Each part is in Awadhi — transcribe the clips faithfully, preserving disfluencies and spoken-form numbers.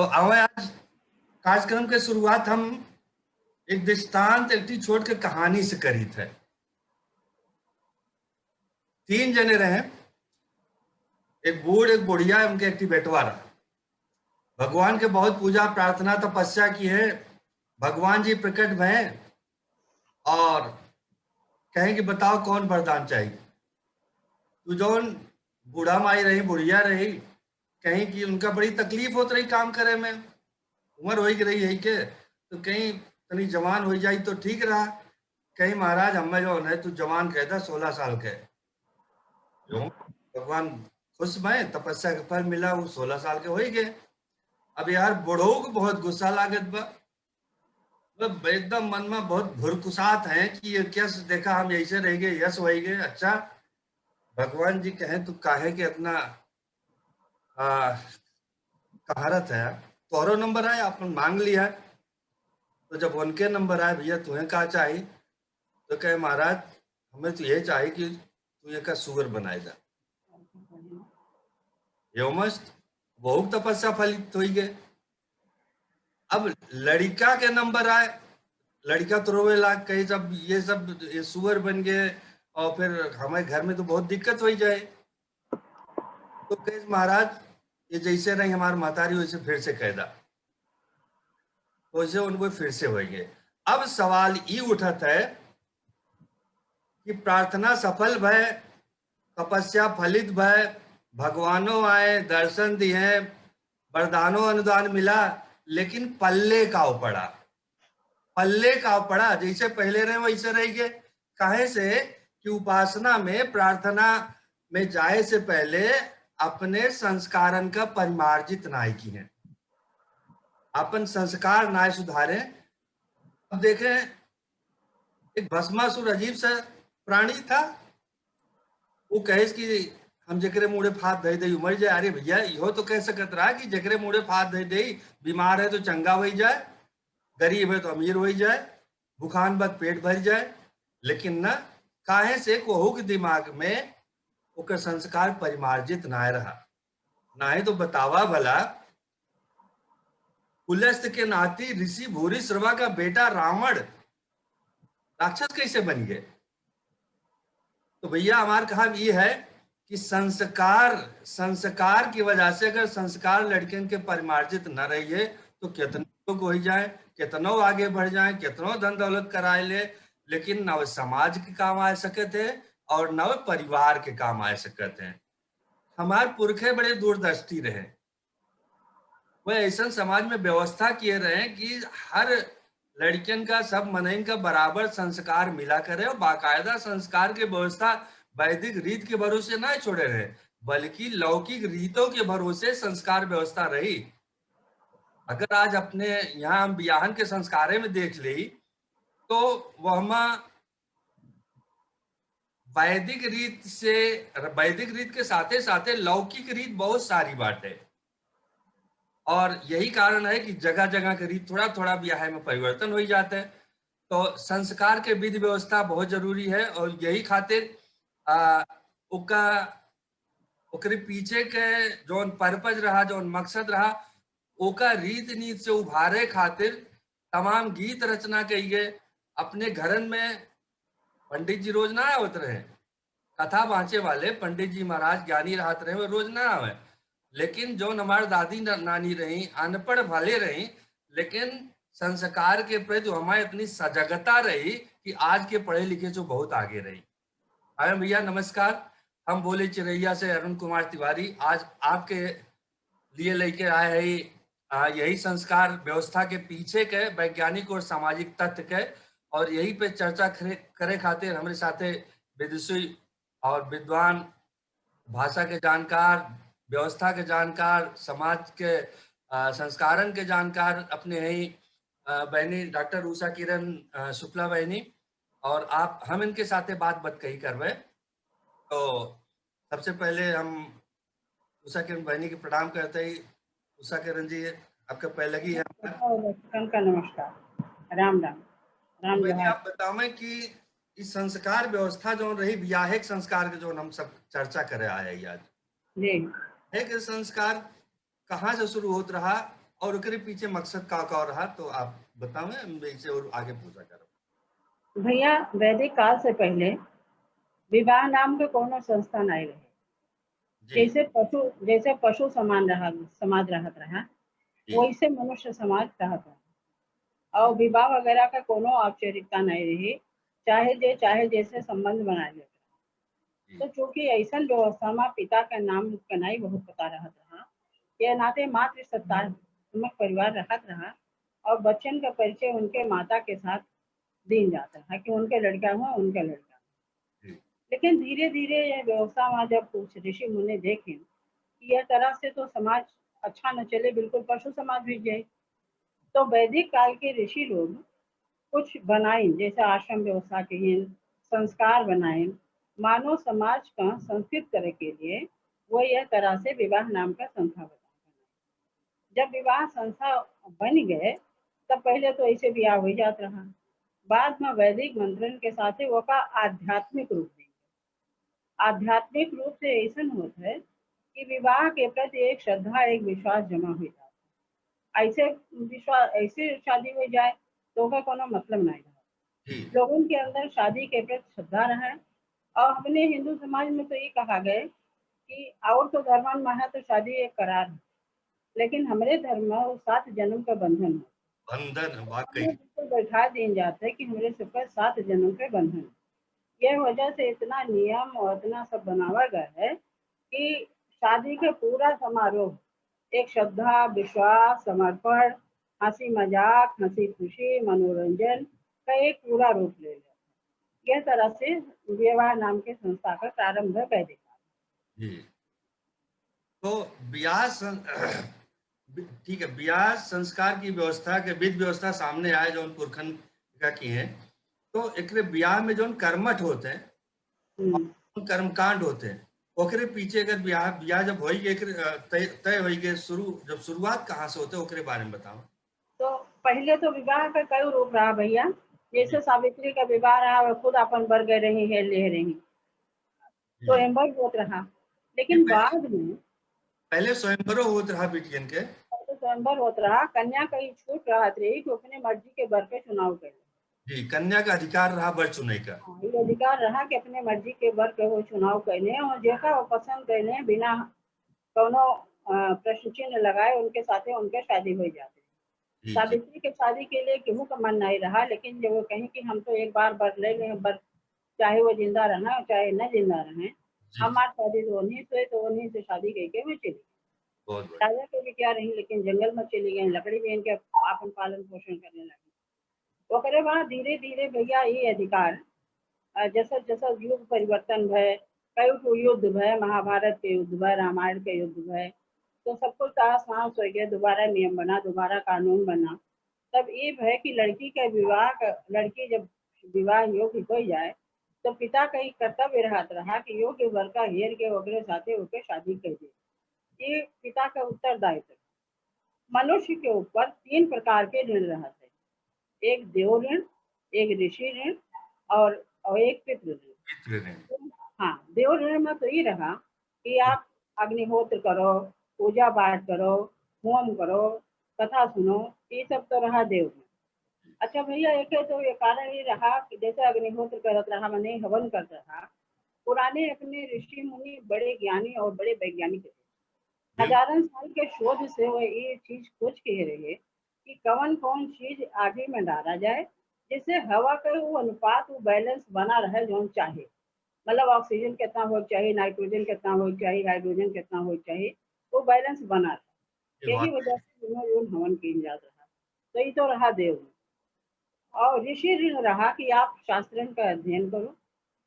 तो आवे, आज कार्यक्रम के शुरुआत हम एक दृष्टांत, एक ठी छोट के कहानी से करीत है। तीन जने रहे, एक बूढ़, एक बुढ़िया, उनके एक ठी बेटवा रहा। भगवान के बहुत पूजा, प्रार्थना, तपस्या किहे। भगवान जी प्रकट भए और कहे कि बताओ कौन वरदान चाहिए। तो जौन बूढ़ा माई रही, बुढ़िया रही, कहीं कि उनका बड़ी तकलीफ होत रही काम करे में, उम्र होइ गई रही है के, तो कहीं तनी जवान होइ जाई तो ठीक रहा। कहीं महाराज हमें जौन है तू जवान कह दा, सोलह साल के। जो भगवान खुश भए, तपस्या के फल मिला, वो सोलह साल के होइ गए। अब यार बुढ़ऊ को बहुत गुस्सा लागत बा, मतलब एकदम मन में बहुत भुरकुसात है कि ये क्या देखा, हम ऐसे रह गए, यस होइ गए। अच्छा, भगवान जी कहे तू काहे के इतना आ, कहारत है, तोहरो नंबर आए, आपन मांग लिया। तो जब उनके नंबर आए, भैया तुम्हें का चाहिए, तो कहे महाराज हमें तो ये चाहिए कि तू एका सुअर बनाए दा। यो मस्त, बहुत तपस्या फलित होइ गए। अब लड़िका के नंबर आए, लड़िका तो रोवे लाग, कहे जब ये सब ये सुअर बन गए और फिर हमारे घर में तो बहुत दिक्कत होइ जाए। तो कहे महाराज ये जैसे रही हमार महतारी वैसे फिर से कह दा, वैसे उनको फिर से होइ गए। अब सवाल ई उठत है कि प्रार्थना सफल भय, तपस्या फलित भय, भगवानो आए, दर्शन दिए, वरदानो अनुदान मिला, लेकिन पल्ले का पड़ा, पल्ले का पड़ा। जैसे पहले रहे वैसे रह गए। काहे से कि उपासना में, प्रार्थना में जाए से पहले अपने संस्कारन का परिमार्जित नाय किहे, अपन संस्कार नाय सुधारे। अब देखें, एक भस्मासुर अजीब सा प्राणी था, वो कहेस कि हम जेकरे मुड़े फात धइ देई, उ मरि जाए। अरे भैया, इहो तो कह सकत रहा कि जेकरे मुड़े फात धइ देई, बीमार है तो चंगा होइ जाए, गरीब है तो अमीर होइ जाए, भुखान बा त पेट भर जाए। लेकिन ना, काहे से कोहू के दिमाग में ओकर संस्कार परिमार्जित नाय रहा। नाहीं तो बतावा भला, पुलस्त के नाती ऋषि भूरिश्रवा का बेटा रावण राक्षस कैसे बन गए? तो भैया, हमार कहब ई है कि संस्कार, संस्कार की वजह से अगर संस्कार लड़कन के परिमार्जित न रही है, तो कितने लोग हो जाए, कितनो आगे बढ़ जाए, कितनो धन दौलत कराए ले, लेकिन न वो समाज के काम आ सकत है और न वो परिवार के काम आ सकत है। हमार पुरखे बड़े दूरदृष्टि रहे। वह ऐसन समाज में व्यवस्था किए रहे कि हर लड़कियन का, सब मनइन का बराबर संस्कार मिला करे और बाकायदा संस्कार के व्यवस्था वैदिक रीत के भरोसे ना छोड़े रहे, बल्कि लौकिक रीतों के भरोसे संस्कार व्यवस्था रही। अगर आज अपने यहाँ हम बियाहन के संस्कारे में देख लेई, तो वहमा वैदिक रीत से, वैदिक रीत के साथे साथे लौकिक रीत बहुत सारी बाटे। और यही कारण है कि जगह जगह के रीत थोड़ा थोड़ा बियाह में परिवर्तन होइ जाते हैं। तो संस्कार के विधि व्यवस्था बहुत जरूरी है और यही खातिर, आ, ओका, ओकरे पीछे के जौन purpose रहा, जौन मकसद रहा, ओका रीत नीत से उभारे खातिर तमाम गीत रचना कइके अपने घरन में पंडित जी रोज ना आवत रहे, कथा बाँचे वाले पंडित जी महाराज ज्ञानी रहत रहे, वो रोज ना आवे। लेकिन जौन हमार दादी न-, नानी रही, अनपढ़ भले रही, लेकिन संस्कार के प्रति हमारे इतनी सजगता रही कि आज के पढ़े लिखे जो बहुत आगे रही। अरे भैया नमस्कार, हम बोले चिरैया से अरुण कुमार तिवारी। आज आपके लिए लेके आए हैं, आ, यही संस्कार व्यवस्था के पीछे के वैज्ञानिक और सामाजिक तथ्य के, और यही पे चर्चा करे, करे खातिर हमरे साथे विदुषी और विद्वान, भाषा के जानकार, व्यवस्था के जानकार, समाज के, आ, संस्कारन के जानकार अपने हैं, आ, बहनी डॉक्टर उषा किरण, आ, शुक्ला बहनी, और आप, हम इनके साथे बात बतकही करबे। तो सबसे पहले हम उषा किरण बहनी के प्रणाम करते ही, उषा किरण जी, आपका पैलगी है। सबका नमस्कार, राम राम, राम तो बहनी, जोहार। आप बतावें कि इस संस्कार व्यवस्था जौन रही, बियाहे के संस्कार के जौन हम सब चर्चा करे आए हैं आज। जी। बियाहे के संस्कार कहाँ से शुरू होत रहा और ओकरे पीछे मकसद का का रहा, तो आप बतावें, हम इसे और आगे पूछा करब। भैया, वैदिक काल से पहले विवाह नाम के कोनो संस्था नहीं रहे। जी। जैसे पशु, जैसे पशु समान रहा, समाज रहत रहा, जी। वैसे मनुष्य समाज रहत रहा। और विवाह वगैरह का कोनो औपचारिकता नहीं रही, चाहे जे चाहे जैसे संबंध बना लेत रहा। जी। तो चूंकि ऐसन व्यवस्था में पिता के नाम के नहीं बहुत पता रहत रहा, ये नाते मातृ सत्तात्मक परिवार रहत रहा और बच्चन का परिचय उनके माता के साथ दीन जात रहा कि उनके लड़का हुआ, उनके लड़का। जी। लेकिन धीरे धीरे ये व्यवस्था में जब कुछ ऋषि मुनि देखें कि यह तरह से तो समाज अच्छा न चले, बिल्कुल पशु समाज हुई जाए। तो वैदिक काल के ऋषि लोग कुछ बनाइन, जैसे आश्रम व्यवस्था के ही संस्कार बनाइन, मानव समाज का संस्कृत करे के लिए वो यह तरह से विवाह नाम का संस्था बनाइन। जब विवाह संस्था बन गए, तब पहले तो ऐसे विवाह हो जात रहा, बाद में वैदिक मंत्रन के साथे ओका आध्यात्मिक रूप दे। आध्यात्मिक रूप से ऐसन होत है कि विवाह के प्रति एक श्रद्धा, एक विश्वास जमा हो जात है। ऐसे विश्वास, ऐसे शादी हो जाए तो ओकर कोनो मतलब नहीं रहा। जी। लोगन के अंदर शादी के प्रति श्रद्धा रहे। और हमने हिंदू समाज में तो ये कहा गए कि और तो धर्मन में है तो शादी एक करार है, लेकिन हमरे धर्म में वो सात जन्म का बंधन है। बंधन है, वाकई। बिल्कुल बैठा दीन जात है कि हमरे सबका सात जन्म के बंधन है। यह वजह से इतना नियम और इतना सब बनावा गया है कि शादी के पूरा समारोह एक श्रद्धा, विश्वास, समर्पण, हंसी मजाक, हंसी खुशी, मनोरंजन का एक पूरा रूप ले लेता है। यह तरह से विवाह नाम के संस्था का प्रारंभ है वैदिक काल। जी। तो ब्याह सं-, ठीक है, ब्याह संस्कार की व्यवस्था के विधि व्यवस्था सामने आए जौन पुरखन का की है, तो एकरे ब्याह में जौन कर्मठ होते हैं, हम्म। कर्मकांड होते हैं, ओकरे पीछे अगर ब्याह, ब्याह जब होई के, एकरे, अ, तय, तय होई के शुरू, जब शुरुआत कहाँ से होते, ओकरे बारे में बताओ। तो पहले तो विवाह का कई रूप रहा भैया, जैसे जी। सावित्री का विवाह रहा, वो खुद अपन बर गए रही, हेर ले रही, जी। स्वयंवर होत रहा। लेकिन जी, पहले बाद में पहले स्वयंवरो होत रहा बिटियन के। पहले स्वयंवर होत रहा, कन्या का ही छूट रहत रही कि अपने मर्जी के बर के चुनाव कर ले। जी, कन्या का अधिकार रहा बर चुने का। हाँ, ये अधिकार रहा कि अपने मर्जी के बर के वो चुनाव कर ले और जेका वो पसंद कर ले बिना कौनो, अ, प्रश्न चिन्ह लगाए उनके साथे उनके शादी हो जाते। जी, जी। सावित्री के शादी के लिए केहू का मन नहीं रहा, लेकिन जब वो कहीं कि हम तो एक बार बर ले लें, बर चाहे वो जिंदा रहना चाहे न जिंदा रहें, जी, हमार शादी तो उन्हीं से, तो उन्हीं से शादी करके वो चली गई। बहुत बढ़िया। राजा के बिटिया रही, लेकिन जंगल में चली गई, लकड़ी बीन के आपन पालन पोषण करने लगी। ओकरे बाद धीरे धीरे भैया ये अधिकार, अ, जैसे जैसे युग परिवर्तन भय, कई ठो युद्ध भय, महाभारत के युद्ध भय, रामायण के युद्ध भय, तो सब कुछ तहस नहस हो गया, दोबारा नियम बना, दोबारा कानून बना। तब ये भय कि लड़की के विवाह क-, लड़की जब विवाह योग्य हो जाए, तो पिता का ई कर्तव्य रहत रहा कि योग्य वर का हेर के ओकरे साथे ओके शादी कर दे। ये पिता का उत्तरदायित्व। मनुष्य के ऊपर तीन प्रकार के ऋण रहत है, एक देव ऋण, एक ऋषि ऋण और, और एक पितृ ऋण। पितृ ऋण। हाँ, देव ऋण में तो ये रहा कि आप अग्निहोत्र करो, पूजा पाठ करो, होम करो, कथा सुनो, ये सब तो रहा देव ऋण। अच्छा भैया, एक है तो ये कारण ये रहा कि जैसे अग्निहोत्र करत रहा, माने हवन करत रहा, पुराने अपने ऋषि मुनि बड़े ज्ञानी और बड़े वैज्ञानिक थे। बिल्कुल। हजारन साल के शोध से वो ये चीज खोज के रहे कि कौन कौन चीज आगे में डाला जाए, जिससे हवा का वो अनुपात, वो बैलेंस बना रहे जौन चाहे, मतलब ऑक्सीजन कितना हो चाहिए, नाइट्रोजन कितना हो चाहिए, हाइड्रोजन कितना हो चाहिए, वो बैलेंस बना रहे। ये यही बात वजह से दोनों ऋण हवन किन जात रहा। तो ये तो रहा देव ऋण। और ऋषि ऋण रहा कि आप शास्त्रन का अध्ययन करो,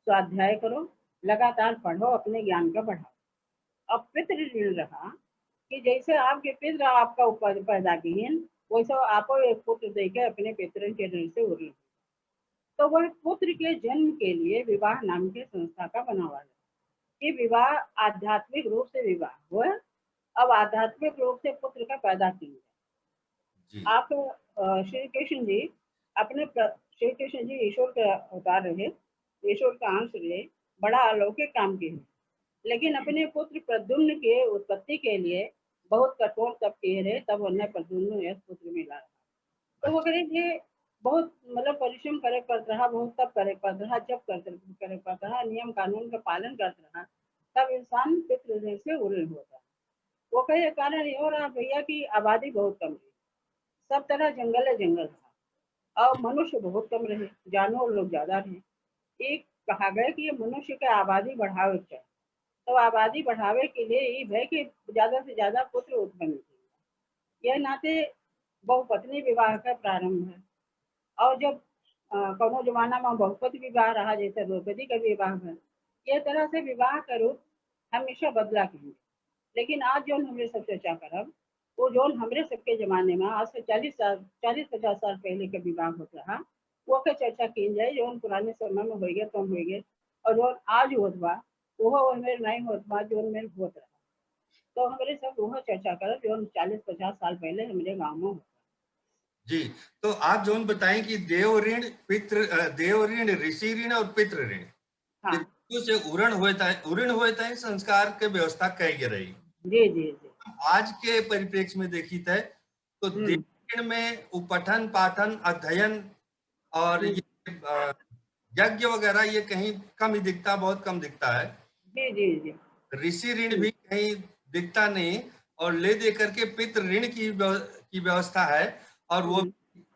स्वाध्याय करो, लगातार पढ़ो, अपने ज्ञान का बढ़ाओ। अब पितृ ऋण रहा कि जैसे आपके पितृ आपका ऊपर पैदा किहिन, वैसे आपो एक पुत्र देके अपने पितरन के ऋण से उड़ लें। तो वह पुत्र के जन्म के लिए विवाह नाम के संस्था का बनावा है। ये विवाह आध्यात्मिक रूप से विवाह हुआ। अब आध्यात्मिक रूप से पुत्र का पैदा किया। जी। आप, अ, श्री कृष्ण जी अपने प्र-, श्री कृष्ण जी ईश्वर के अवतार रहे, ईश्वर का अंश रहे, बड़ा अलौकिक काम किए। लेकिन अपने पुत्र प्रद्युम्न के उत्पत्ति के लिए बहुत कठोर तप किहे रहे, तब उन्हें प्रद्युम्न यश पुत्र मिला रहा। तो ओकरे लिए बहुत, मतलब, परिश्रम करे पड़त रहा, बहुत तप करे पड़त रहा, जप करते, करे पड़त रहा, नियम कानून का पालन करत रहा, तब इंसान पितृ ऋण से उऋण होता। ओकरे कारण यो रहा भैया कि आबादी बहुत कम रही, सब तरह जंगल है, जंगल रहा, और मनुष्य बहुत कम रहे, जानवर लोग ज्यादा रहे। एक कहा गया कि ये मनुष्य के आबादी बढ़ावे के चाही, तो आबादी बढ़ावे के लिए ई भय कि ज्यादा से ज्यादा पुत्र उत्पन्न होई। यह नाते बहुपत्नी विवाह का प्रारंभ है। और जब, अ, कौनो जमाना में बहुपति विवाह रहा, जैसे द्रौपदी का विवाह है, यह तरह से विवाह का रूप हमेशा बदला कहेंगे। लेकिन आज जौन हमरे सब चर्चा करब, वो जौन हमरे सबके जमाने में आज से चालीस साल, चालीस पचास साल पहले के विवाह होत रहा, वो के चर्चा की जाए, जौन पुराने समय में होइगे, तौन होइगे, और जौन आज होत बा, वो हमें नहीं होत बा, जौन में होत रहा। तो हमरे सब वो चर्चा करब, जौन चालीस पचास साल पहले हमरे गाँव में होत। जी, तो आप जौन बताएं कि देव ऋण, पितृ, अ, देव ऋण, ऋषि ऋण और पितृ ऋण, हाँ। ये से उऋण होए तय, उऋण होए तय संस्कार के व्यवस्था कई गई रही। जी, जी, जी। आज के परिप्रेक्ष्य में देखी तय, तो हम्म। देव ऋण में उ पठन, पाठन, अध्ययन और हम्म। ये, अ, यज्ञ वगैरह ये कहीं कम ही दिखता, बहुत कम दिखता है। जी, जी, जी। ऋषि ऋण हम्म। भी कहीं दिखता नहीं, और ले दे करके पितृ ऋण की व्यव-, की व्यवस्था है। और वो, हम्म।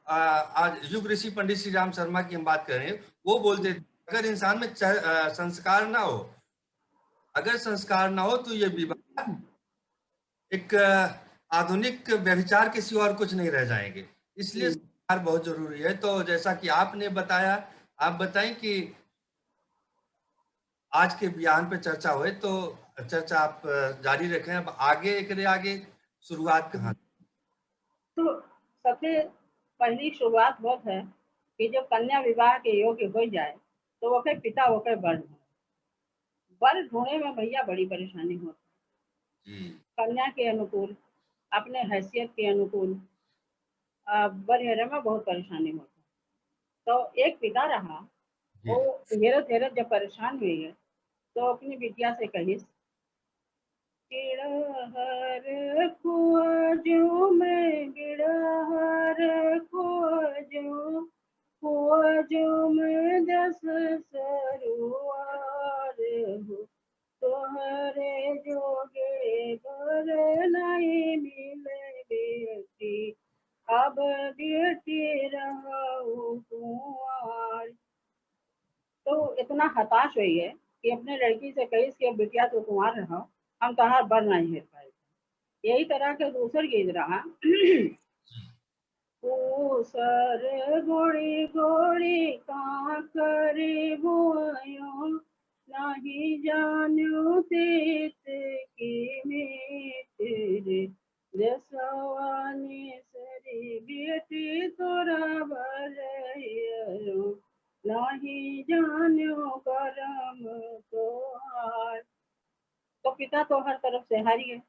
अ, आज युग ऋषि पंडित श्री राम शर्मा की हम बात करें, वो बोलते थे, अगर इंसान में च-, अ, संस्कार ना हो, अगर संस्कार ना हो तो ये विवाह एक, अ, आधुनिक व्यभिचार के सिवा और कुछ नहीं रह जाएंगे। इसलिए हम्म। संस्कार बहुत जरूरी है। तो जैसा कि आपने बताया, आप बताएं कि आज के बयान पे चर्चा हुए, तो चर्चा आप, अ, जारी रखें। अब आगे, एकरे आगे शुरुआत कहाँ? तो सबसे पहली शुरुआत होत है कि जब कन्या विवाह के योग्य हो जाए, तो ओके पिता ओके वर ढूंढे। वर ढूंढे में भैया बड़ी परेशानी होती है। जी। कन्या के अनुकूल, अपने हैसियत के अनुकूल, अ, वर हेरे में बहुत परेशानी होती है। तो एक पिता रहा, जी। वो हेरत हेरत जब परेशान हुई है, तो अपनी बिटिया से कहिस, "चिड़हर खोजूं मैं, बिड़हर खोजूं, खोजूं मैं जस सरुआर हो, तोहरे जोगे बर नहीं मिले बेटी, अब बेटी रहू कुंवार।" तो इतना हताश हुई है कि अपने लड़की से कहिस कि, "अब बिटिया तू कुंवार रहो, हम तोहार बर नहीं हेर पाए।" यही तरह के दूसर गीत रहा। ऊसर गोड़ी गोड़ी कांकरी बोयो, नहीं जान्यो तीत की मीठ रे। देसवा निसरी बेटी तोरा बरयो, नहीं जान्यो करम तोहार। तो पिता तो हर तरफ से हारी है,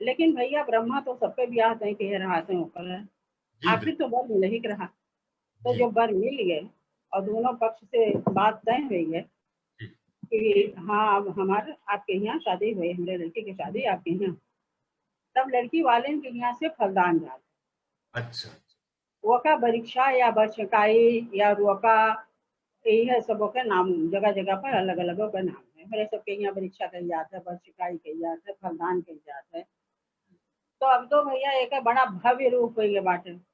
लेकिन भैया ब्रह्मा तो सबके बियाह तय के रहा थे ओकर है। जी, आखिर बिल्कुल। तो बर मिल ही रहा। तो जी। जब बर मिल गए और दोनों पक्ष से बात तय हुई है जी। कि हाँ, अब हमार आपके यहाँ शादी हुई, हमरे लड़की की शादी आपके यहाँ, तब लड़की वाले के यहाँ से फलदान जात। अच्छा। ओका बरिक्षा या बरछकाई या रोका, यही सब ओके नाम, जगह जगह पर अलग अलग ओके नाम है। हमरे सबके यहाँ बरिक्षा कही जात है, बरछकाई कही जात है, फलदान कही जात है। तो अब तो भैया एक बड़ा भव्य रूप हो गए बाटे,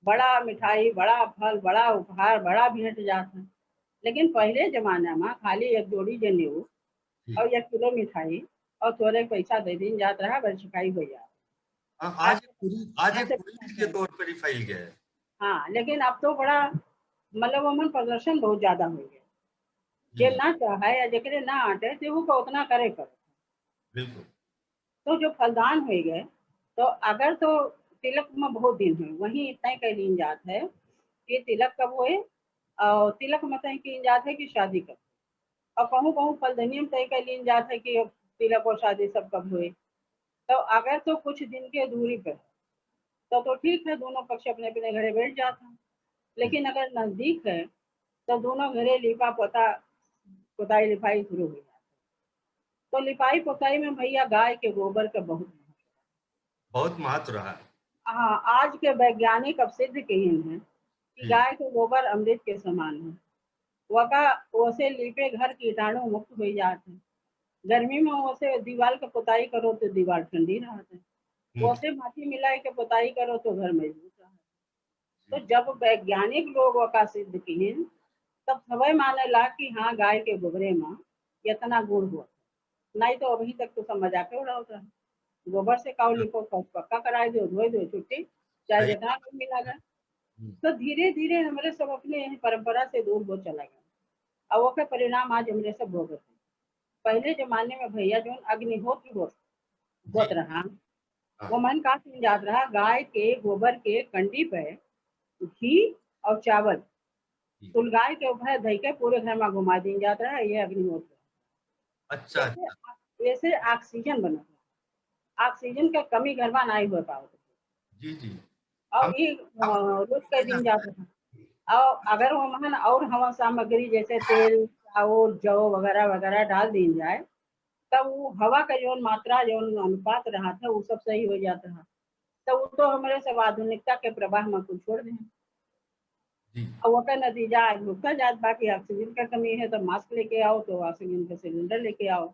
बड़ा मिठाई, बड़ा फल, बड़ा उपहार, बड़ा भेंट जात है। लेकिन पहले जमाना में खाली एक जोड़ी जनेऊ जी। और एक किलो मिठाई और थोड़े पैसा दे दीन जात रहा, बरछकाई हो जात। हाँ, आज आज एक कुरीति, आज एक आज एक कुरीति के तौर पर ही फैल गया है। हाँ, लेकिन अब तो बड़ा, मतलब, ओमन प्रदर्शन बहुत ज्यादा हो गया। जे जी। ना चाहे या जेकरे ना आटे, ते वो को उतना करे पड़े। बिल्कुल। तो जो फलदान हो गए, तो अगर तो तिलक में बहुत दिन है, वहीं तय कर लीन जात है कि तिलक कब होए, और तिलक में तय कीन जात है कि शादी कब। और कहूँ कहूँ फलदनिया में तय कर लीन जात है कि अब तिलक और शादी सब कब होए। तो अगर तो कुछ दिन के दूरी पे है, तो, तो ठीक है, दोनों पक्ष अपने अपने घरे बैठ जात हैं। लेकिन अगर नजदीक है, तो दोनों घरे लीपा पोता, पोताई लिपाई शुरू हो जात है। तो लिपाई पोताई में भैया गाय के गोबर का बहुत महत्व है। बहुत महत्व रहा। हाँ, आज के वैज्ञानिक अब सिद्ध किहिन हैं कि जी। गाय के गोबर अमृत के समान है। वका, ओसे लीपे घर कीटाणु मुक्त होइ जात है। गर्मी में ओसे दीवाल के पोताई करो तो दीवाल ठंडी रहत है। हम्म। ओसे माटी मिलाए के पोताई करो तो घर मजबूत रहत है। तो जी। जब वैज्ञानिक लोग ओका सिद्ध किहिन, तब सबे मानेला कि हाँ, गाय के गोबरे में इतना गुण होत है। नहीं तो अभी तक तो सब मजाके उड़ावत रहे। गोबर से काव हम्म। लिपो, फर्श पक्का कराए दो, धोए दो, छुट्टी, चाहे सही। जितना गर्मी लगे। हम्म। तो धीरे धीरे हमरे सब अपने यही परंपरा से दूर हो चला गया। और ओकर परिणाम आज हमरे सब भोगत है। पहले जमाने में भैया जौन अग्निहोत्र होत, होत जी। रहा, हाँ। वो मन का सुन जात रहा, गाय के गोबर के कंडी पे घी और चावल जी। सुलगाए के उभय धई के पूरे घर में घुमा दीन जात रहा, ये अग्निहोत्र। अच्छा, ऐसे अच्छा। आ-, ऐसे oxygen बनत रहा, oxygen के कमी घर में नहीं हो पावत। जी, जी। और हम, ये, हम अ, रोज कह दीन जात रहा। और अगर वो मन और हवन सामग्री जैसे तेल, चाउर, जौ वगैरह वगैरह डाल दीन जाए, तब वो हवा का जौन मात्रा, जौन अनुपात रहत है, वो सब सही हो जात रहा। तो वो तो हमरे सब आधुनिकता के प्रवाह में कुछ छोड़ दें। जी। और ओकर नतीजा आज भुगता जात बा कि oxygen का कमी है, तो mask लेके आओ, तो oxygen का cylinder लेके आओ।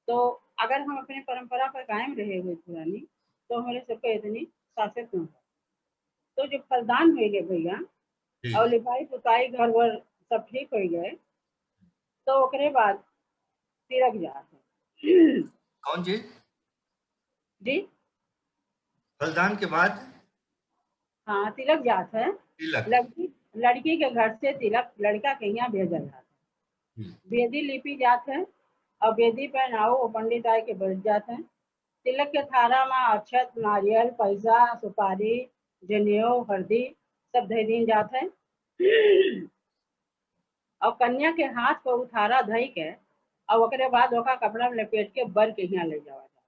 तो अगर हम अपने परंपरा पर कायम रहे हुए पुरानी, तो हमरे सबके इतनी सासत न हो। तो जब फलदान होइ गए भैया, जी। और लिपाई पुताई घर वर सब ठीक होइ गए, तो ओकरे बाद तिलक जात है। कौन चीज? जी? फलदान के बाद? हाँ, तिलक जात है। तिलक। लड़की, लड़की के घर से तिलक लड़का के यहाँ भेजल जात है। हम्म। बेदी लिपी जात है और बेदी पे नाऊ पंडित आए के बैठ जात है। तिलक के थारा में अक्षत, नारियल, पैसा, सुपारी, जनेऊ, हरदी सब धइ दीन जात है। और कन्या के हाथ पर उ थारा धइ के और ओकरे बाद ओका कपड़ा में लपेट के बर के यहाँ ले जावा जात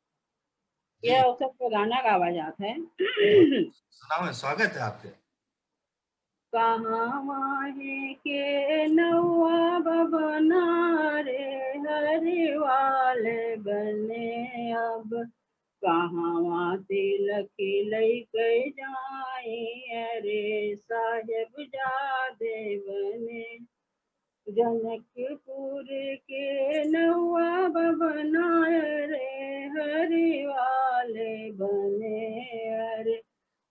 है। ये जी। अवसर पे गाना गावा जात है। सुनावे, स्वागत है आपके। कहाँ माही के नौआ बबना रे, हरी वाले बने अब कहाँ तिलक लइके जाई, अरे साहेब जादे बने। जनकपुर के नौआ बबना रे, हरी वाले बने, अरे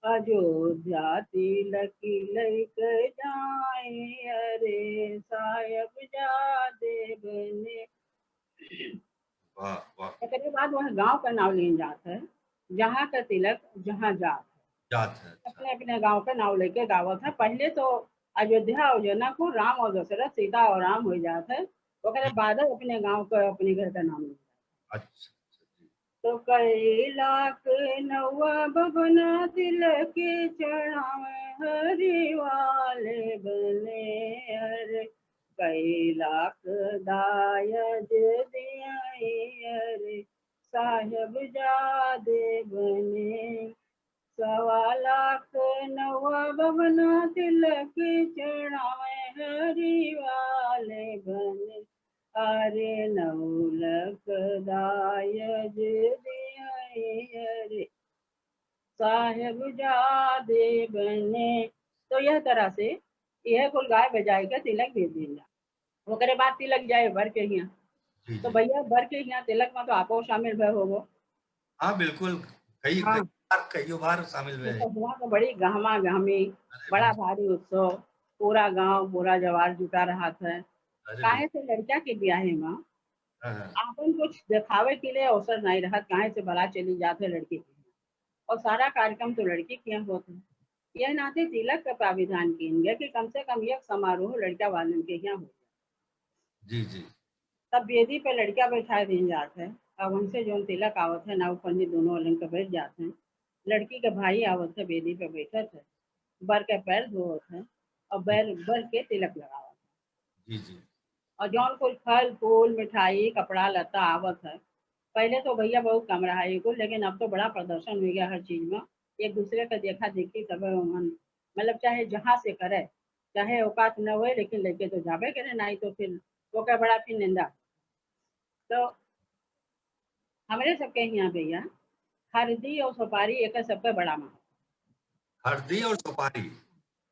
अयोध्या तिलक लइके जाई, अरे साहेब जादे बने। वाह, वाह। एकरे बाद वह गाँव का नाव लेन जात है, जहाँ का तिलक जहाँ जात है। जात है, अच्छा। अपने अपने गाँव का नाव लेके गावत है। पहले तो अयोध्या और जनकपुर, राम और दशरथ, सीता और राम हो जात है, ओकरे हम्म। बाद अपने गाँव का, अपने घर का नाम लेन जात है। अच्छा, अच्छा, जी। तो कई लाख नौआ बबना तिलक चढ़ावे, हरी वाले बने, अरे कई लाख दायज दियाई, अरे साहेब जादे बने। सवा लाख नौआ बबना तिलक चढ़ावे, हरी वाले बने, अरे नौ लख दायज दियाई, अरे साहेब जादे बने। तो यह तरह से यह कुल गाय बजाए के तिलक भेज दीन जा। ओकरे बाद तिलक जाए बर के हियाँ। जी, तो जी। भैया, बर के हियाँ तिलक में तो आपो शामिल भए होबो। हाँ, बिल्कुल। कई, हाँ। कई बार, कईयों बार शामिल भए। तो हुआँ तो बड़ी गहमा गहमी, अरे बड़ा वाह। भारी उत्सव, पूरा गाँव, पूरा जवार जुटा रहत है। अरे काहे बिल्कुल। से लड़का के ब्याहे में हाँ, हाँ। आपन कुछ देखावे के लिए अवसर नहीं रहत, काहे से बारात चली जात है लड़की के हियाँ। और सारा कार्यक्रम तो लड़की के हियाँ होत है। यह नाते तिलक का प्राविधान कीन गया कि कम से कम यह समारोह लड़का वालन के हियाँ हो जाए। जी, जी। तब बेदी पे लड़का बैठाए दीन जात है। अब उनसे जौन तिलक आवत है, नाऊ पंडित दोनों अलग के बैठ जात हैं। लड़की के भाई आवत है, बेदी पे बैठत है, बर के पैर धोवत है और बैर, बर के तिलक लगावत है। जी, जी। और जौन कुछ फल, फूल, मिठाई, कपड़ा, लत्ता आवत है। पहले तो भैया बहुत कम रहा ये कुल, लेकिन अब तो बड़ा प्रदर्शन हो गया हर चीज में। एक दूसरे का देखा देखी सब मन, मतलब चाहे जहाँ से करे, चाहे औकात न होए, लेकिन लइके तो जाबे करे, नाहीं तो फिर ओकर बड़ा फिर निंदा। तो हमरे सबके हियाँ भैया हरदी और सुपारी एकर सबके बड़ा महत्व। हरदी और सुपारी।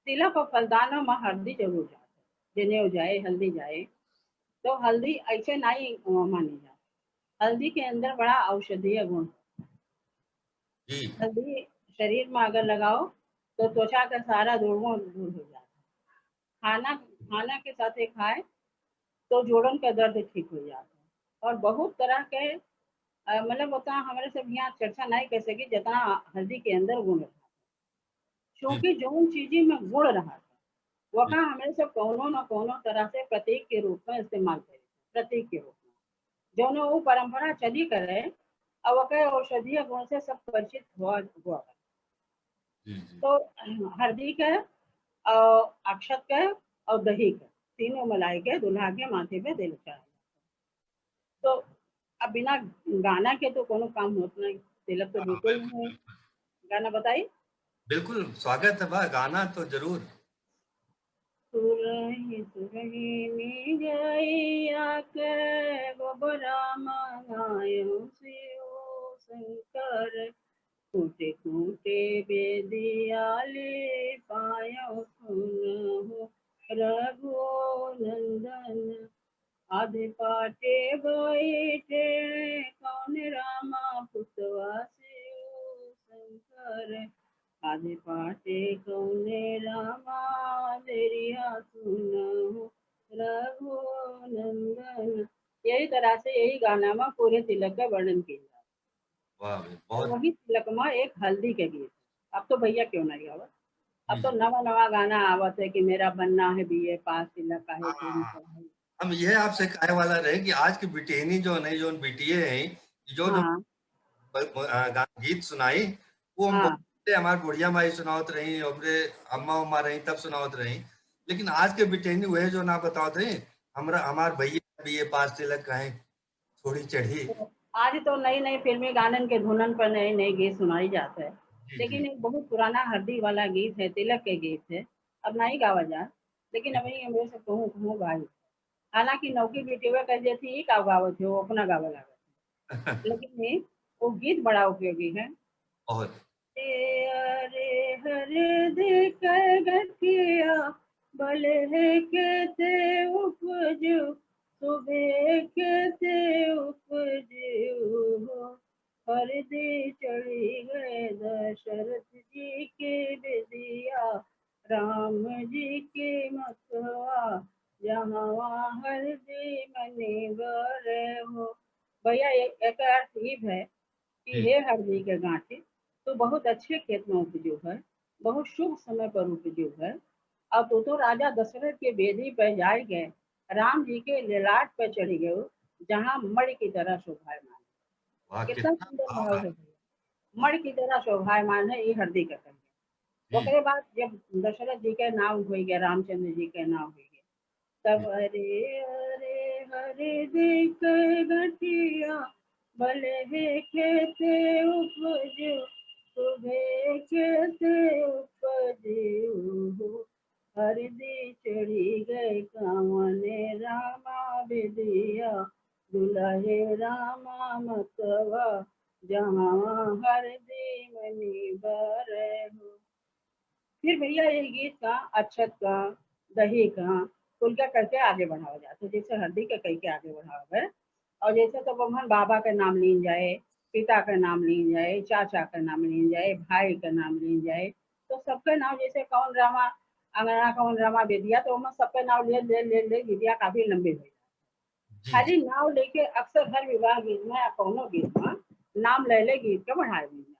तिलक और फलदान में हरदी जरूर जात है, जनेऊ जाए, हल्दी जाए, तो हल्दी ऐसे नहीं, अ, मानी जात। हल्दी के अंदर बड़ा औषधीय गुण। जी। हल्दी शरीर में अगर लगाओ तो त्वचा का सारा दुर्गुण दूर हो जाता है। खाना, खाना के साथे खाए तो जोड़न का दर्द ठीक हो जाता है। और बहुत तरह के, अ, मतलब, उतना हमरे सब यहाँ चर्चा नहीं कर सकी जितना हल्दी के अंदर गुण रहा। क्योंकि हम्म। जौन चीजी में गुण रहा था, वका हम्म। हमरे सब कौनो न कौनो तरह से प्रतीक के रूप में इस्तेमाल करे, प्रतीक के रूप में। जौन वो परंपरा चली करे, और वके औषधीय गुण से सब परिचित हुआ, हुआ करे। जी, जी। तो हरदी के और अक्षत के और दही के, तीनों मिलाए के दूल्हा के माथे पे तिलक चढ़ाए। तो अब बिना गाना के तो कोनो काम होत नहीं, तिलक तो हाँ, होते ही बिल्कुल, है। बिल्कुल। गाना बताई? बिल्कुल, स्वागत है बा, गाना तो जरूर। सुरही सुरही में गैया के गोबरा मंगायो शिव शंकर, खूंटे खूंटे बेदिया ले पायो सुनहु रघुनंदन। आधे पाटे बैठे कौन रामा पुतवा शिव शंकर, आधे पाटे कौन रामा देरिया सुनहु रघुनंदन। यही तरह से यही गाना में पूरे तिलक का वर्णन किया जाता है। वाह भाई, तो बहुत वही तिलक में एक हल्दी के गीत। अब तो भैया क्यों नहीं गावत, अब तो हम्म। नवा नवा गाना आवत है कि मेरा बनना है बीए पास, तिलक का है हाँ। तेरी पढ़ाई। हम यह आपसे कहे वाला रहे कि आज के बिटिहनी जो नहीं, जो बिटिए हैं, जो हाँ। ब-, ब-, आ, गा-, गीत सुनाई, वो हम हाँ। बहुत पहले हमार बुढ़िया माई सुनावत रही, हमरे अम्मा उम्मा रही तब सुनावत रही, लेकिन आज के बिटिहनी वह जो ना बतावत रही, हमरा, हमार भैया बीए पास, तिलक का है, थोड़ी चढ़ी। तो आज तो नई नई फिल्मी गानन के धुनन पर नए नए गीत सुनाई जात है, जी, लेकिन जी। एक बहुत पुराना हरदी वाला गीत है, तिलक के गीत है, अब नहीं गावा जा, लेकिन अब ये हमरे से कहूँ कहूँ गाई। हालांकि नौकी बेटिया कह देती, "ई का गावत हो, अपना गावा लागत है।" लेकिन ये वो गीत बड़ा उपयोगी है। बहुत। ए अरे हरदी के गठिया, बलहे के ते उपजो, सुबह के ते उपजो हो। हरदी चढ़ी गए दशरथ जी के बेदिया, राम जी के मथवा, जहाँ हरदी मनी बर हो। भैया, ए-, एकर अर्थ ई है कि जी। हे हरदी के गांठी, तू बहुत अच्छे खेत में उपजो है, बहुत शुभ समय पर उपजो है, और तू तो राजा दशरथ के बेदी पर जाए गए, राम जी के ललाट पर चढ़ गए, जहाँ मणि की तरह शोभायमान है। वाह, कितना कितना सुंदर भाव भाव है। है भैया, मणि की तरह शोभायमान है, ये हरदी का कहिया। जी। ओकरे बाद जब दशरथ जी के नाम हो गया, रामचंद्र जी के नाम हो गया, तब जी। अरे अरे हरदी के गठिया, बलहे खेते उपजो, सुबह खेते उपजो हो। हरदी चढ़ी गए कवने रामा बेदिया, दुलहे रामा मतवा, जहाँ हरदी मनी बर हो। फिर भैया, ये गीत का, अक्षत का, दही का, कुल का करके आगे बढ़ावा जाता है। जैसे हरदी का कह के आगे बढ़ावा है, और जैसे तो भगवान बाबा का नाम लीन जाए, पिता का नाम लीन जाए, चाचा का नाम लीन जाए, भाई का नाम लीन जाए, तो सबके नाम, जैसे कौन रामा अंगना, कौन रामा बेदिया, तो ओमा सबके नाम ले, ले, ले, ले, गीतिया काफी लंबे हो जाए। जी, खाली जी। नाम लेके अक्सर हर विवाह गीत में या कौनो गीत में नाम ले ले गीत के बढ़ाए हुए हैं।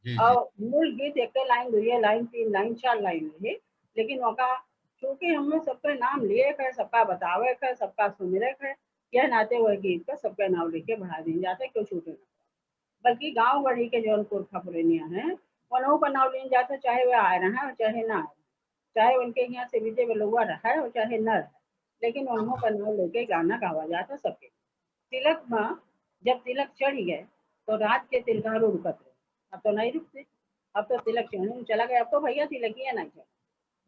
जी, जी। और मूल गीत एक लाइन, दुइये लाइन, तीन लाइन, चार लाइन रहे, लेकिन ओका चूंकि हमें सबके नाम लिए के, सबका बतावे के, सबका सुमिरे के, यह नाते वह गीत का सबके नाम लेके बढ़ा दीन जाते, क्यों छूटे ना। बल्कि गाँव गढ़ी के जौन पुरखा पुरनिया हैं, उन्हों का नाम लीन जाता, चाहे वे आए रहें और चाहे ना आए, चाहे उनके यहाँ से विजय बलुआ रहे और चाहे न रहे, लेकिन उन्हों का नाम लेके गाना गावा जाता सबके। तिलक में जब तिलक चढ़ गए, तो रात के तिलकहरू रुकत रहे, अब तो नहीं रुकते, अब तो तिलक चढ़ने में चला गया, अब तो भैया तिलकिया नहीं चढ़,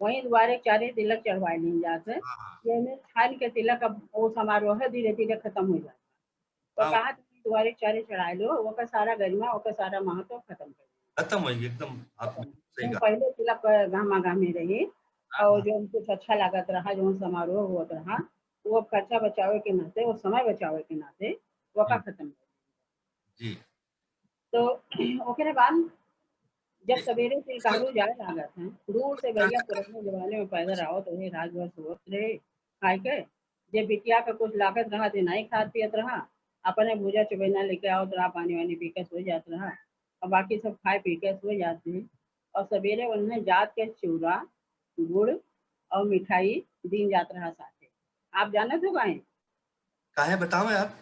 वहीं दुआरे चारे तिलक चढ़वाए लीन जाते। हाँ, हाँ। ये में खान के तिलक अब वो समारोह है, धीरे धीरे खत्म हो जाता। तो हाँ। कहा था कि सुवारी चारी चढ़ाए लो, ओकर सारा गरिमा, ओकर सारा महत्व खत्म कर देई। खत्म होई, एकदम आप बिल्कुल सही कहा। पहले तिलक गहमा गहमी रही, हाँ, और हाँ। जो कुछ अच्छा लागत रहा, जो समारोह होत रहा, वो अब खर्चा बचावे के नाते, वो समय बचावे के नाते, वो का हम्म। खत्म कर देई। जी। तो ओकरे बाद जब जी। सवेरे से कारू जाए लागत हैं, दूर से भैया पुराने जमाने में पैदल आवत रहे, रात भर सोवत रहे, खाए के, जे बिटिया के कुछ लागत रहा, जे नहीं खात पियत रहा, अपने भूजा चुबैना लेके आवत रहा, पानी वानी पी के सो जात रहा, और बाकी सब खाए पी के सो जात रहे। और सवेरे उन्हें जात के चिउरा, गुड़ और मिठाई दीन जात रहा साथे। आप जानत हो काहे? काहे बताओ यार?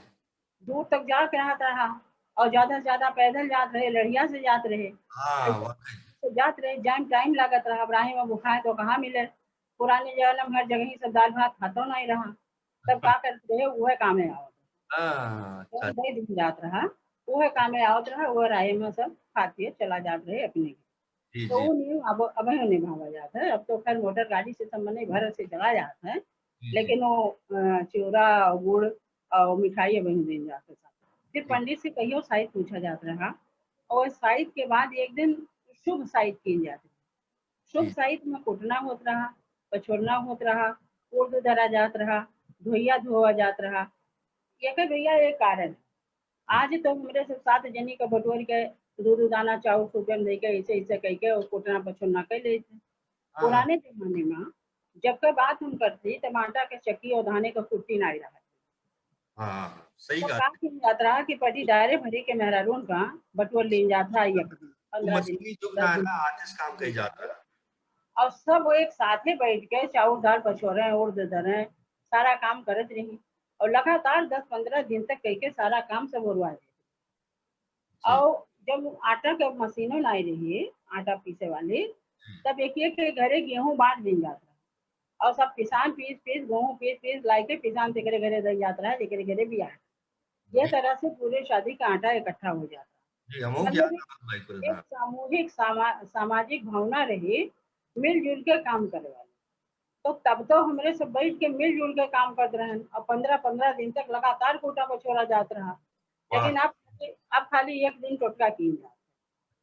दूर तक जात रहत रहा और ज्यादा से ज्यादा पैदल जात रहे, लड़िया से जात रहे। हाँ, ऐसे वाकई। से जात रहे, जाए में टाइम लागत रहा, अब राही में भुखाए तो कहाँ मिले? पुराने जमाना में हर जगह ही सब दाल भात खातो नहीं रहा, तब का करत रहे, उहे कामे आवत। हाँ, तो अच्छा। दे दिन जात रहा, उहे कामे आवत रहा, उहे राही में सब खा के चला जात रहे अपने। जी, तो जी। वो नहीं, अब, अब ही निभावा जात है। अब तो खैर मोटर गाड़ी से सब मने घर से चला जात है, जी, जी। लेकिन वो, अ, चिउरा, गुड़ और मिठाई अब ही दीन जात है सब। फिर जी। पंडित से कहियो साइत पूछा जात रहा, और साइत के बाद एक दिन शुभ साइत कीन जात रही। शुभ जी। साइत में कुटना होत रहा, पछोरना होत रहा, उर्द धरा जात रहा, धोइया धोवा जात रहा। ये के भैया एक कारण है। आज तो हमरे सब सात जनी का बटोर के दू दू दाना चाउर सूपे में दे के ऐसे ऐसे कह के और कुटना पछोरना कर लेते। हाँ। पुराने जमाने में जब के बात हम करती, तब आटा के चक्की और धाने का कुट्टी नहीं रहा। हाँ, सही तो बात। का किया जात रहा कि पटी डायरे भरी के मेहरारून का बटोर लीन जात रहा, ये वो पंद्रह दिन, मशीनी युग दस ना दिन। ना, हाथे से काम कइल जात रहा। और सब एक साथे बैठ के चाउर दाल पछोरे, उर्द धरे, सारा काम करत रही। और लगातार दस पन्द्रह दिन तक कह के सारा काम सब ओरवा दे। जी। और जब आटा के मशीनों नहीं रही, आटा पीसे वाली, हम्म। तब एक एक के घरे गेहूं बांट दीन जात रहा। और सब किसान पीस पीस, गेहूं पीस पीस लाए के किसान तेकरे घरे दे जात रहा, जेकरे घरे भी आटा। ये जी। तरह से पूरे शादी का आटा इकट्ठा हो जाता। जी, हम हो मतलब गया एक, था भाई पूरे एक साथ। सामूहिक सामा-, सामाजिक भावना रही, मिलजुल के काम करे वाली। तो तब तो हमरे सब बैठ के मिलजुल के काम करत रहन। अब पन्द्रह पन्द्रह दिन तक लगातार कूटा पछोरा जात रहा। वाह। लेकिन अब, अब खाली एक दिन टोटका कीन जात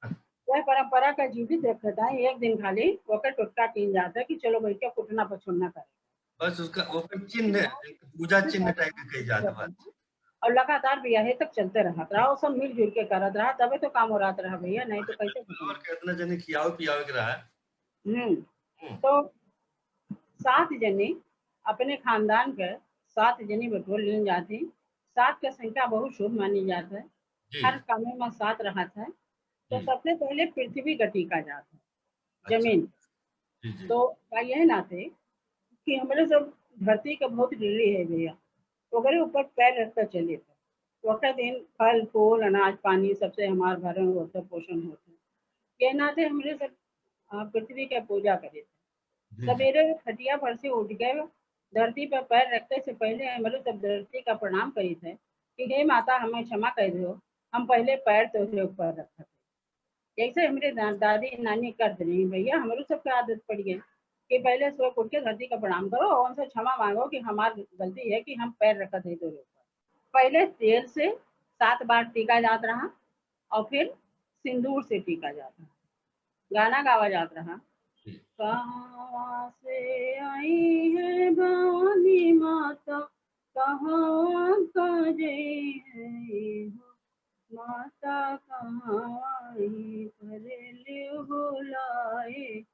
है। वह परंपरा का जीवित रखत है, एक दिन खाली ओकर टोटका कीन जात है कि चलो बैठ के कुटना पछोरना करे। बस उसका, ओकर चिन्ह, एक पूजा चिन्ह type के कही जात बा। और लगातार बियाहे तक चलते रहत रहा, और सब मिलजुल के करत रहा, तबे तो काम हो रहत रहा भैया, नहीं तो कैसे खत्म? और कितना जने खियावे पियावे के रहा है। हम्म। हम्म। तो सात जने अपने खानदान के सात जने बटोर लीन जात ही। सात के संख्या बहुत शुभ मानी जात है। जी। हर कामे में सात रहत है। तो हम्म। सबसे पहले पृथ्वी का टीका जात है, अच्छा। जमीन। जी, जी। तो का यह नाते कि हमरे सब धरती के बहुत ऋणी है भैया, ओकरे ऊपर पैर रख के चले थे। ओकर दिन फल, फूल, अनाज, पानी सबसे हमार भरण होत है, पोषण होत है। यह नाते हमरे सब, अ, पृथ्वी के पूजा करे थे। जी, जी। सवेरे खटिया पर से उठ के धरती पर पैर रखते से पहले हमरे सब धरती का प्रणाम करी थे कि हे माता, हमें क्षमा कर दो, हम पहले पैर तोहरे ऊपर रखत है। जैसे हमरे दा-, दादी नानी करत रही भैया, हमरो सबके आदत पड़ गई कि पहले सोए उठ के धरती का प्रणाम करो और उनसे क्षमा मांगो कि हमार गलती है कि हम पैर रखत है तोहरे ऊपर। पहले तेल से सात बार टीका जात रहा और फिर सिंदूर से टीका जात रहा। गाना गावा जात रहा। जी। कहाँ से आई है भवानी माता, कहाँ का जई है हो, माता कहाँ आई परेल बुलाए,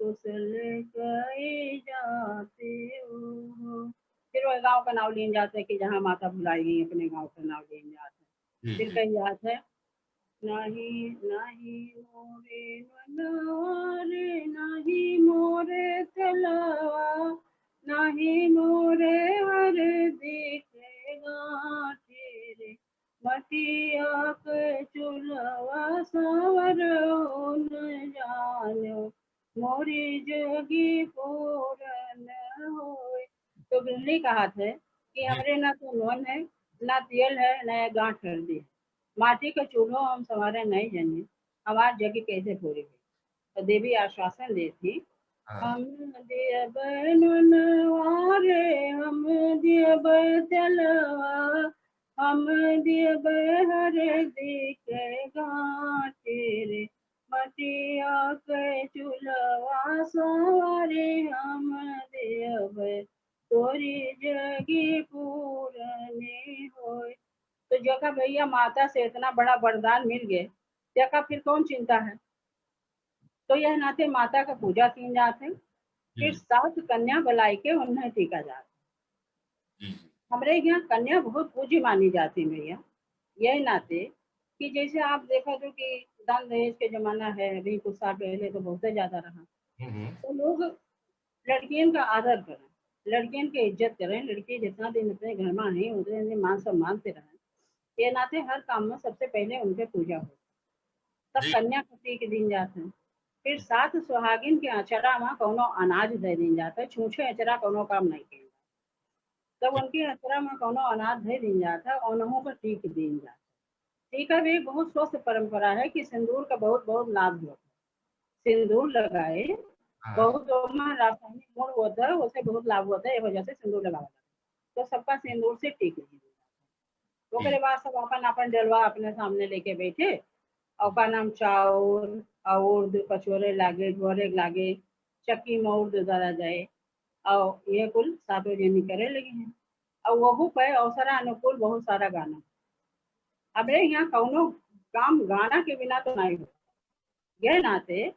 कुशल कहे जाते हो। फिर वह गाँव का नाम लीन जाते कि जहाँ माता भुलाई गई, अपने गाँव का नाम लीन जाते। जी, फिर जी। कही जात है, नाही, नाही मोरे मनवा रे, नाही मोरे तेलवा, नाही मोरे हरदी के गाँठे रे, मटिया के चूल्हवा साँवर हो न जानो, मोरी जोगी पूरन होए। तो गृहिणी कहत है कि जी। हमरे ना तो नून है, ना तेल है, ना ये गाँठ हरदी है। माटी का चूल्हो हम संवारे नहीं जानी, हमार जगी कैसे पूरी हुई? तो देवी आश्वासन देत ही, हाँ। हम दियब नूनवा रे, हम दियब तेलवा, हम देबे हरदी के गाँठे रे, मटिया के चुलवा सवारे हम देबे, तोरी जगी पूरने होय। तो जेका भैया माता से इतना बड़ा वरदान मिल गए, जेका फिर कौन चिंता है? तो यह नाते माता का पूजा कीन जात है। फिर जी। सात कन्या बुलाई के उन्हें टीका जात है। जी, जी। हमरे यहाँ कन्या बहुत पूज्य मानी जाती है भैया। यही नाते कि जैसे आप देखा तो कि दान दहेज के जमाना है, अभी कुछ साल पहले तो बहुत ही ज्यादा रहा। हम्म, हम्म। तो लोग लड़कियन का आदर करें, लड़कियन के इज्जत करें, लड़की जितना दिन अपने घर में हैं, उतने दिन मान सम्मान से रहें। ये नाते हर काम में सबसे पहले उनके पूजा हो, तब जी। कन्या को टीक दीन जात है। फिर सात सुहागिन के अचरा में कौनो अनाज दे दीन जात है, छूछे अचरा कौनो काम नहीं किया। तब उनके अचरा में कौनो अनाज दे दीन जात है, उन्हों को टीक दीन जात है। टीका भी बहुत स्वस्थ परंपरा है कि सिंदूर का बहुत, बहुत लाभ होता है। सिंदूर लगाए, हाँ। बहुत ओमा रासायनिक गुण होता है, उसे बहुत लाभ होता है, ये वजह से सिंदूर लगावा जाता है। तो सबका सिंदूर से टीक दीन जात है। ओकरे जी। बाद सब आपन, आपन डलवा अपने सामने लेके बैठे, और का नाम चाउर, और उर्द पछोरे लागे, झोरे लागे, चक्की में उर्द दरा जाए, और ये कुल सातों जनी करे लगी हैं। और वहू पे अवसर अनुकूल बहुत सारा गाना। हमरे यहाँ कौनो काम गाना के बिना तो नहीं हो। यह नाते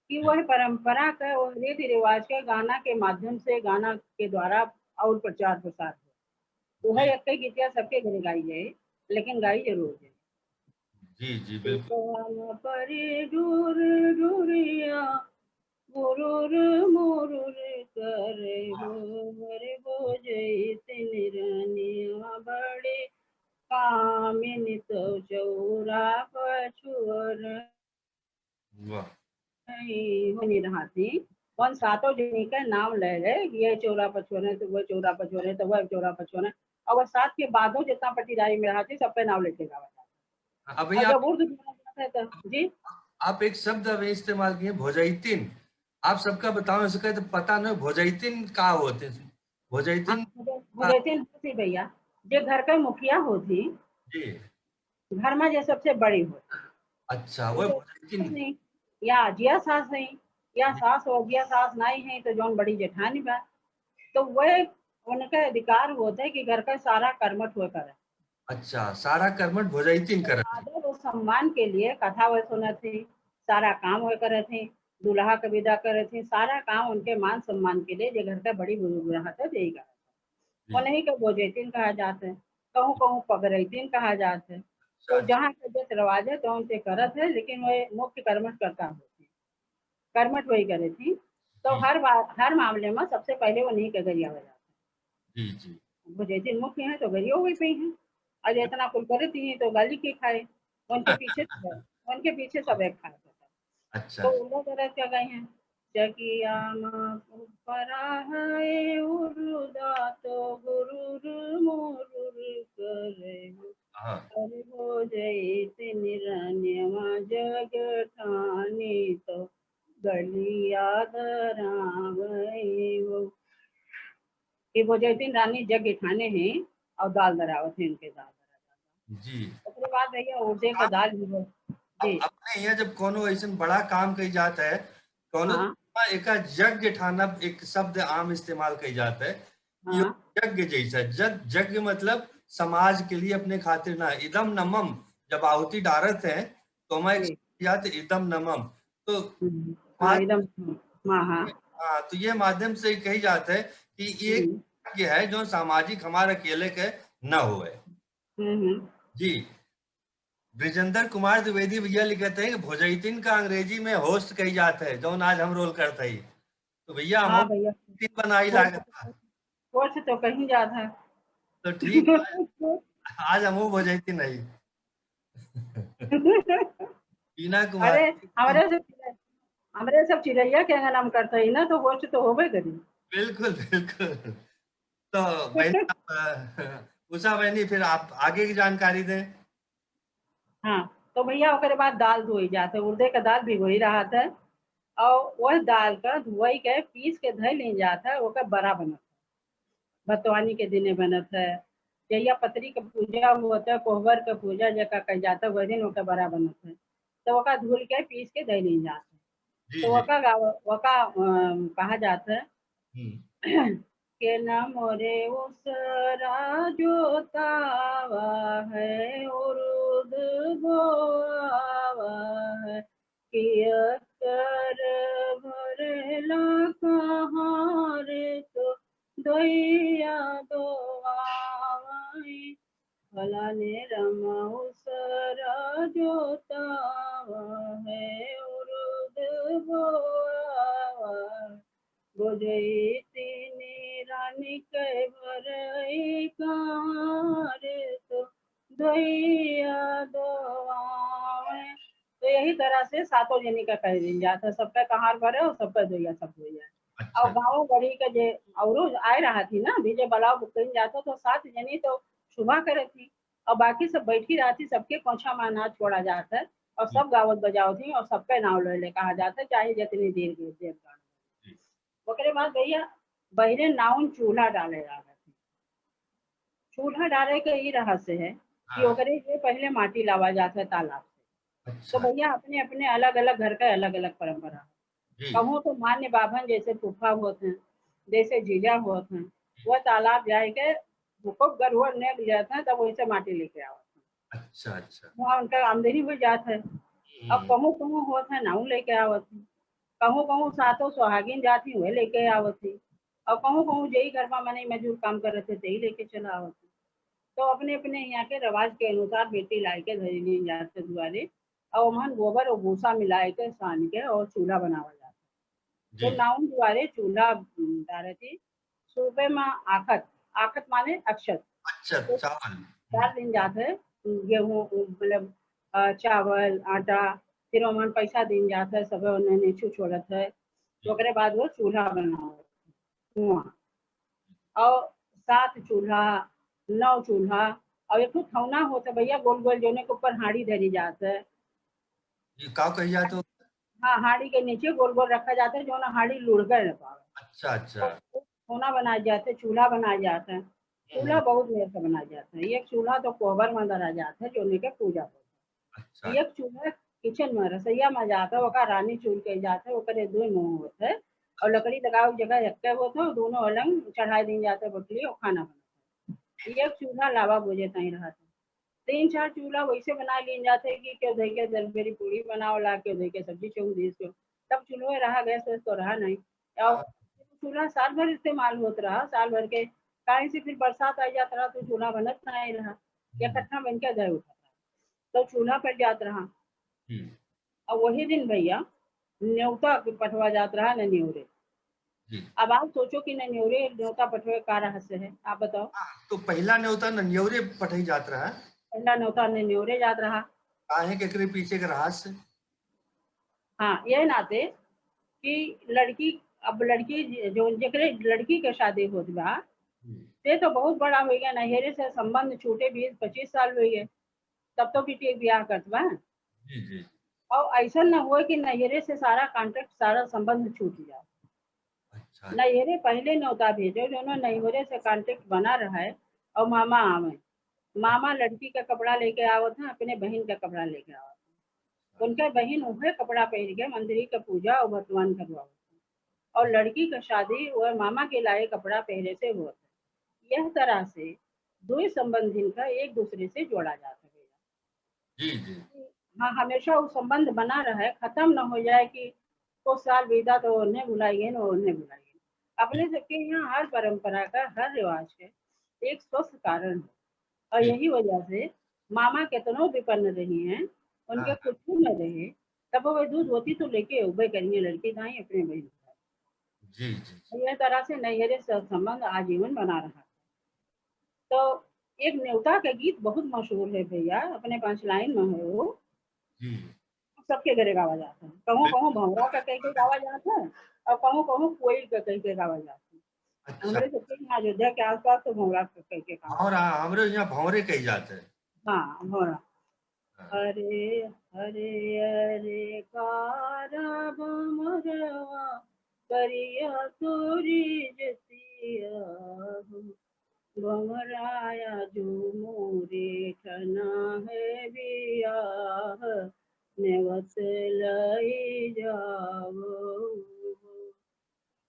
कि वह परंपरा के, वह रीति रिवाज के गाना के माध्यम से, गाना के द्वारा और प्रचार प्रसार हो। वह जी। एक ही गीतिया सबके घरे गाई जाए, लेकिन गाई जरूर जाए। जी, जी, बिल्कुल। "सुतवा परी डुर डुरिया, मुरुर मुरुर करे हो, हाँ। अरे हो जैतिन रनिया बड़ी कामिन तो चौरा पछुअर।" वाह। नहीं, वो नहीं रहा थी। उन सातों जनी के नाम ले ले, ये चौरा पछुअर है, तो वो चौरा पछुअर है, तो वो चौरा पछुअर है। और वो सात के बादो जितना पटीदारी में रहा थी, सबके नाम लेके गावा था। हाँ, अभी और आप जब उर्द बोला जाता है तो, जी? आप एक शब्द अभी इस्तेमाल किए, भोजैतिन। आप सबका बताओ, इसका तो पता नहीं, भोजैतिन का होते हैं? भोजैतिन हाँ, भोजैतिन होती भैया, जे घर का मुखिया होती, जी। घर में जे सबसे बड़ी हो। अच्छा, वो तो भोजैतिन। नहीं, या जिया सास नहीं, या जी। सास हो, जिया सास नहीं है, तो जौन बड़ी जेठानी बा, तो वह उनका अधिकार होता है कि घर का सारा कर्मठ हुआ करे। अच्छा, सारा कर्मठ भोजैतिन करत। आदर और सम्मान के लिए कथा वह सुनत ही, सारा काम वह करत ही, दूल्हा के विदा करत ही, सारा काम उनके मान सम्मान के लिए, जे घर का बड़ी बुजुर्ग रहत है, यही करत है। जी। उन्हीं के भोजैतिन कहा जात है, कहूँ कहूँ पगरैतिन कहा जात है। तो अच्छा। जहाँ के जस रिवाज है, तो उनसे करत है, लेकिन वह मुख्य कर्मठ करता होती, कर्मठ वही करे थी। तो जी। हर बार, हर मामले में सबसे पहले उन्हीं के गरिया हो जाता है। जी, जी। भोजैतिन मुख्य हैं, तो गरियो वही पे हैं। और इतना कुल करे थी, तो गाली के खाए, उनके पीछे सब, उनके पीछे सब एक खाए। अच्छा। तो उर्दा दरद क्या गए हैं? चकिया मा परा है उर्दा तो गुरुर मुरुर करे हो। हाँ। अरे हो जैतिन रनिया जग ठानी तो गलिया दरावे हो। कि भोजैतिन रानी जग ठाने हैं और दाल दरावत हैं, उनके दाल दरा जाता। जी। ओकरे बाद भैया उर्दे का आप, दाल भी हो। अब जी। अपने यहाँ जब कोनो ऐसन बड़ा काम कही जात है, कोनो हाँ। एका यज्ञ ठाना एक शब्द आम इस्तेमाल कही जात है, कि हाँ। यज्ञ जैसा, जग, यज्ञ मतलब समाज के लिए, अपने खातिर ना। इदम नमम, जब आहुति डारत है, तो मैं एक जी। शब्द याद, इदम नमम। तो हम्म, हाँ, आज इदम, हाँ, हाँ। हाँ, तो ये माध्यम से कही जात है कि ये हम्म। यज्ञ है जो सामाजिक हमारे अकेले के न होए। हम्म, हम्म। जी। ब्रिजेंद्र कुमार द्विवेदी भैया लिखत है कि भोजैतिन का अंग्रेजी में host कही जात है, जौन आज हम role करत हई। तो भैया, हाँ हम भैया। भोजैतिन बनाई होस्ट लागत है। होस्ट तो कहीं जात है। तो ठीक है, आज हम भोजैतिन नहीं। बीना कुमार। अरे, हमरे सब चिड़ै-, हमरे सब चिड़ैया के अगर हम करते ही ना, तो होस्ट तो होबे करी। बिल्कुल, बिल्कुल। तो बहन, अ, उषा बहनी, फिर आप आगे की जानकारी दें। हाँ, तो भैया, ओकरे बाद दाल धोई जात है, उर्दे का दाल भिगोई रहत है, और वह दाल का धोई के, पीस के धई लीन जात है, ओकर बरा बनत है। भतवानी के दिने बनत है, जहिया पतरी के पूजा होत है, कोहबर के पूजा जेका कही जात है, वह दिन ओका बरा बनत है। तो ओका धुल के पीस के दे लीन जात है। जी, तो जी। ओका गाव-, ओका, अ, कहा जात है हम्म। के ना मोरे ओसरा जोतावा है, उरुद बोआवा है, कि अकर भरेला कहाँ रे तो दोइया दोआवई। फलाने रामा ओसरा जोतावा है, उरुद बोआवा है। गोजई तीनी रानी के भरई कहाँ रे तो दोइया दोआवई। तो यही तरह से सातों जनी का कह दीन जात है, सबका कहार भरे और सबका दोइया सब दोइया। अच्छा। और गाँव गढ़ी का जे औरो आए रहा थी ना, अभी जे बलाव बुकिन जात हो, तो सात जनी तो सुबह करे थी और बाकी सब बैठी रहा थी, सबके कोछा में अनाज छोड़ा जात है और सब हम्म। गावत बजावत थी और सबके नाव ले ले कहा जात है, चाहे जितनी देर के देर का। जी। ओकरे बाद भैया बहिरे नाउन चूल्हा डाले जात है। चूल्हा डाले के ई रहस्य है कि हाँ। ओकरे लिए पहले माटी लावा जात है तालाब से। अच्छा। तो भैया अपने अपने अलग-अलग घर के अलग-अलग परंपरा। जी। कहूँ तो मान्य बाभन जैसे फूफा होत हैं, जैसे जीजा होत हैं, वह तालाब जाए के खूब गरुआ नेग जात हैं, तब वैसे माटी लेके आवत हैं। अच्छा, अच्छा। वहाँ उनका आमदनी हो जात है। अब हम्म। कहूँ कहूँ होत है, नाऊ लेके आवत हैं। कहूँ कहूँ सातों सुहागिन जात ही, वह लेके आवत ही। और कहूँ कहूँ जेई घर में मनई मजूर काम करत है, तेई लेके चला आवत है। तो अपने अपने यहाँ के रिवाज के अनुसार बेटी लाए के धरी लीन जात है दुआरे। और ओमन गोबर और भूसा मिलाए के सान के और चूल्हा बनावल जात है। तो जी। नाउन दुआरे चूल्हा, उम, डारे थी। सूपे में आखत, आखत माने अक्षत। अक्षत, तो चावल। डाल हम्म। दीन जात है, गेहूं, मतलब, अ, चावल, आटा, फिर ओमन पैसा दीन जात है, सबे ओने नेछु छोड़त है। तो हम्म। ओकरे बाद वो चूल्हा बनावत है। हुआं। और सात चूल्हा, नौ चूल्हा, और एक ठो थौना होत है भैया, गोल गोल, जोने के ऊपर हांडी धरी जात है। ये का कही जात है? हाँ, हांडी के नीचे गोल गोल रखा जात है, जोन हांडी लुढ़के न पावे। अच्छा, अच्छा। तो थौना बनाए जात है, चूल्हा बनाए जात है। चूल्हा हम्म। बहुत मेर से बनाए जात है। एक चूल्हा तो कोहबर में धरा जात है, जोने के पूजा होत है। अच्छा। एक चूल्हा किचन में, रसोइया में जात है, ओका रानी चूल कही जात है, ओकरे दो मुंह होत है, और लकड़ी लगावे के जगह एक्के होत है, और दोनों अलंग चढ़ाए दीन जात है बटली और खाना बनत है। एक चूल्हा लावा बुझे ताई रहत है। तीन चार चूल्हा वैसे बना लीन जात है कि केहू धई के दस बेरी पूड़ी बनावला, केहू धई के सब्जी चौंक दीस, केहू, तब चूल्हे रहा, गैस वैस तो रहा नहीं। और हाँ। चूल्हा साल भर इस्तेमाल होत रहा, साल भर के, काहे से फिर बरसात आ जात रहा तो चूल्हा बनत नहीं रहा, हम्म। इकट्ठा बन के धए उठत रहा, तो चूल्हा पर जात रहा। हम्म। और वही दिन भैया न्योता के पठवा जात रहा न न्योरे। जी। अब आप सोचो कि न न्योरे न्योता पठवे का रहस्य है, आप बताओ। हाँ, तो पहला न्योता न न्योरे पठई जात रहा। पहला न्योता न न्योरे जात रहा। काहे के एकरे पीछे के रहस्य? हाँ, ये नाते कि लड़की, अब लड़की ज-, जो जेकरे लड़की के शादी होत बा, हम्म। ते तो बहुत बड़ा हो गया, नैहरे से संबंध छूटे बीस पच्चीस साल हो गए, तब तो बिटिया के ब्याह करत बा। जी, जी। और ऐसा न होए कि नैहरे से सारा कॉन्ट्रैक्ट, सारा संबंध छूट जाए। अच्छा। नैहरे पहले न्योता भेजो, जो ना नैहरे से कॉन्ट्रैक्ट बना रहा है और मामा आवे। मामा लड़की का कपड़ा लेके आवत हैं, अपने बहन का कपड़ा लेके आवत हैं। उनके बहन उहे कपड़ा पहन के मंदिर के पूजा और भगवान करवावत हैं। और लड़की का शादी वह मामा के लाए कपड़ा पहने से होत है। यह तरह से दो संबंधिन का एक दूसरे से जोड़ा जा सकेगा। जी, जी। हाँ, हमेशा वो संबंध बना रहे, खत्म न हो जाए कि कुछ साल बीता तो उन्हें भुलाई गए, उन्हें भुलाई गए। अपने जी। सबके यहाँ हर परंपरा का, हर रिवाज के एक स्वस्थ कारण है। और जी। यही वजह से मामा कितनो विपन्न रही हैं, उनके हाँ, हाँ। कुछ न रहे, तब वो दूध होती तो लेके उबे करिए लड़की दाई अपने बहन का। जी, जी, जी। और यह तरह से नैहरे से संबंध आजीवन बना रहा। तो एक नेवता के गीत बहुत मशहूर है भैया, अपने पाँच लाइन में है वो। जी। सबके घरे गावा जाता है। कहूँ, कहूँ बिल्कुल। भंवरा का कह के गावा जाता है और कहूँ, कहूँ कोयल का कह के गावा जाता है। अच्छा। हमरे सबके यहाँ अयोध्या के आसपास तो भंवरा का कह के गावा भंवरा, जाता है। हमरे यहाँ भंवरे कही जाते हैं। हाँ, भंवरा। हाँ। हरे हरे हरे कारा बमरवा, करिया तोरी जतिया हो। भंवराया जो मोरे ठना है बियाह, नेवत लई जावो।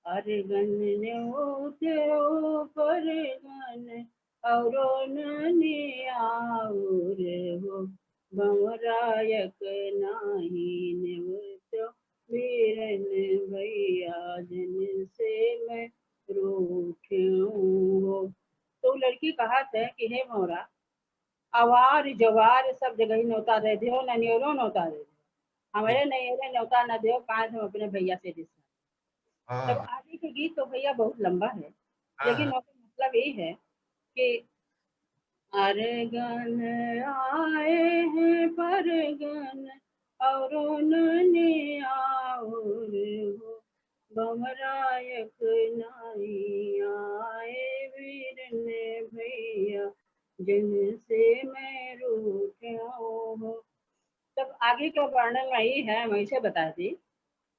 अरे गन नेवते हो परगन, औरो ननी आउर हो, भंवरायक नाही नेवतो बीरन भैया, जिनसे मैं रूठूं हो। तो लड़की कहत है कि हे भंवरा, अवार जवार सब जगह ही न्योता दे दियो, ननियोरो न्योता दे दियो, हमरे ननियोरे न्योता न दियो, काहे हम अपने भैया से रिश्ता। हाँ। तब आगे के गीत तो भैया बहुत लंबा है, हाँ, लेकिन हाँ। ओकर मतलब यही है कि अरे गन आए हैं परगन, औरो ननी आउर हो, भंवरायक नाही आए बीरन भैया, जिनसे मैं रूठूं हो। तब आगे का वर्णन वही है, वैसे बता दी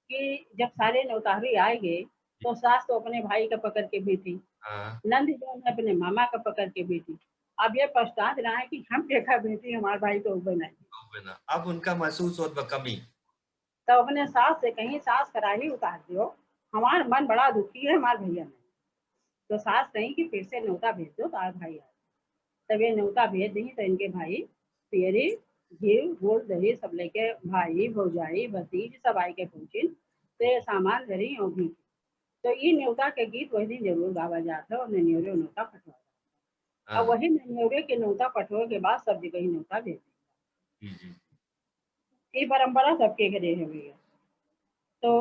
कि जब सारे नौतारी आए गए, तो सास तो अपने भाई का पकड़ के बैठी, हाँ। नंद जो है अपने मामा का पकड़ के बैठी। अब ये पछतात रहा है कि हम केका बैठी, हमार भाई तो उबे नहीं। उबे ना। अब उनका महसूस होत बा कमी। तो अपने सास से कहीं, "सास, कराही उतार दियो, हमार मन बड़ा दुखी है, हमार भैया नहीं।" तो सास कहीं कि फिर से न्योता भेज दो, तार भाई आ। तब ये न्योता भेज दी, तो इनके भाई पियरी, घी, गुड़, दही सब लेके भाई, भौजाई, भतीज सब आए के पहुँचिन, तो ये सामान धरी और भी। तो ई न्योता के गीत वही दिन जरूर गावा जात है और ननियोरे न्योता पठवा जात है। और हाँ। वही ननियोरे के न्योता पठवे के बाद सब जगह ही न्योता भेज दी। जी, जी। ई परंपरा सबके घरे है भैया। तो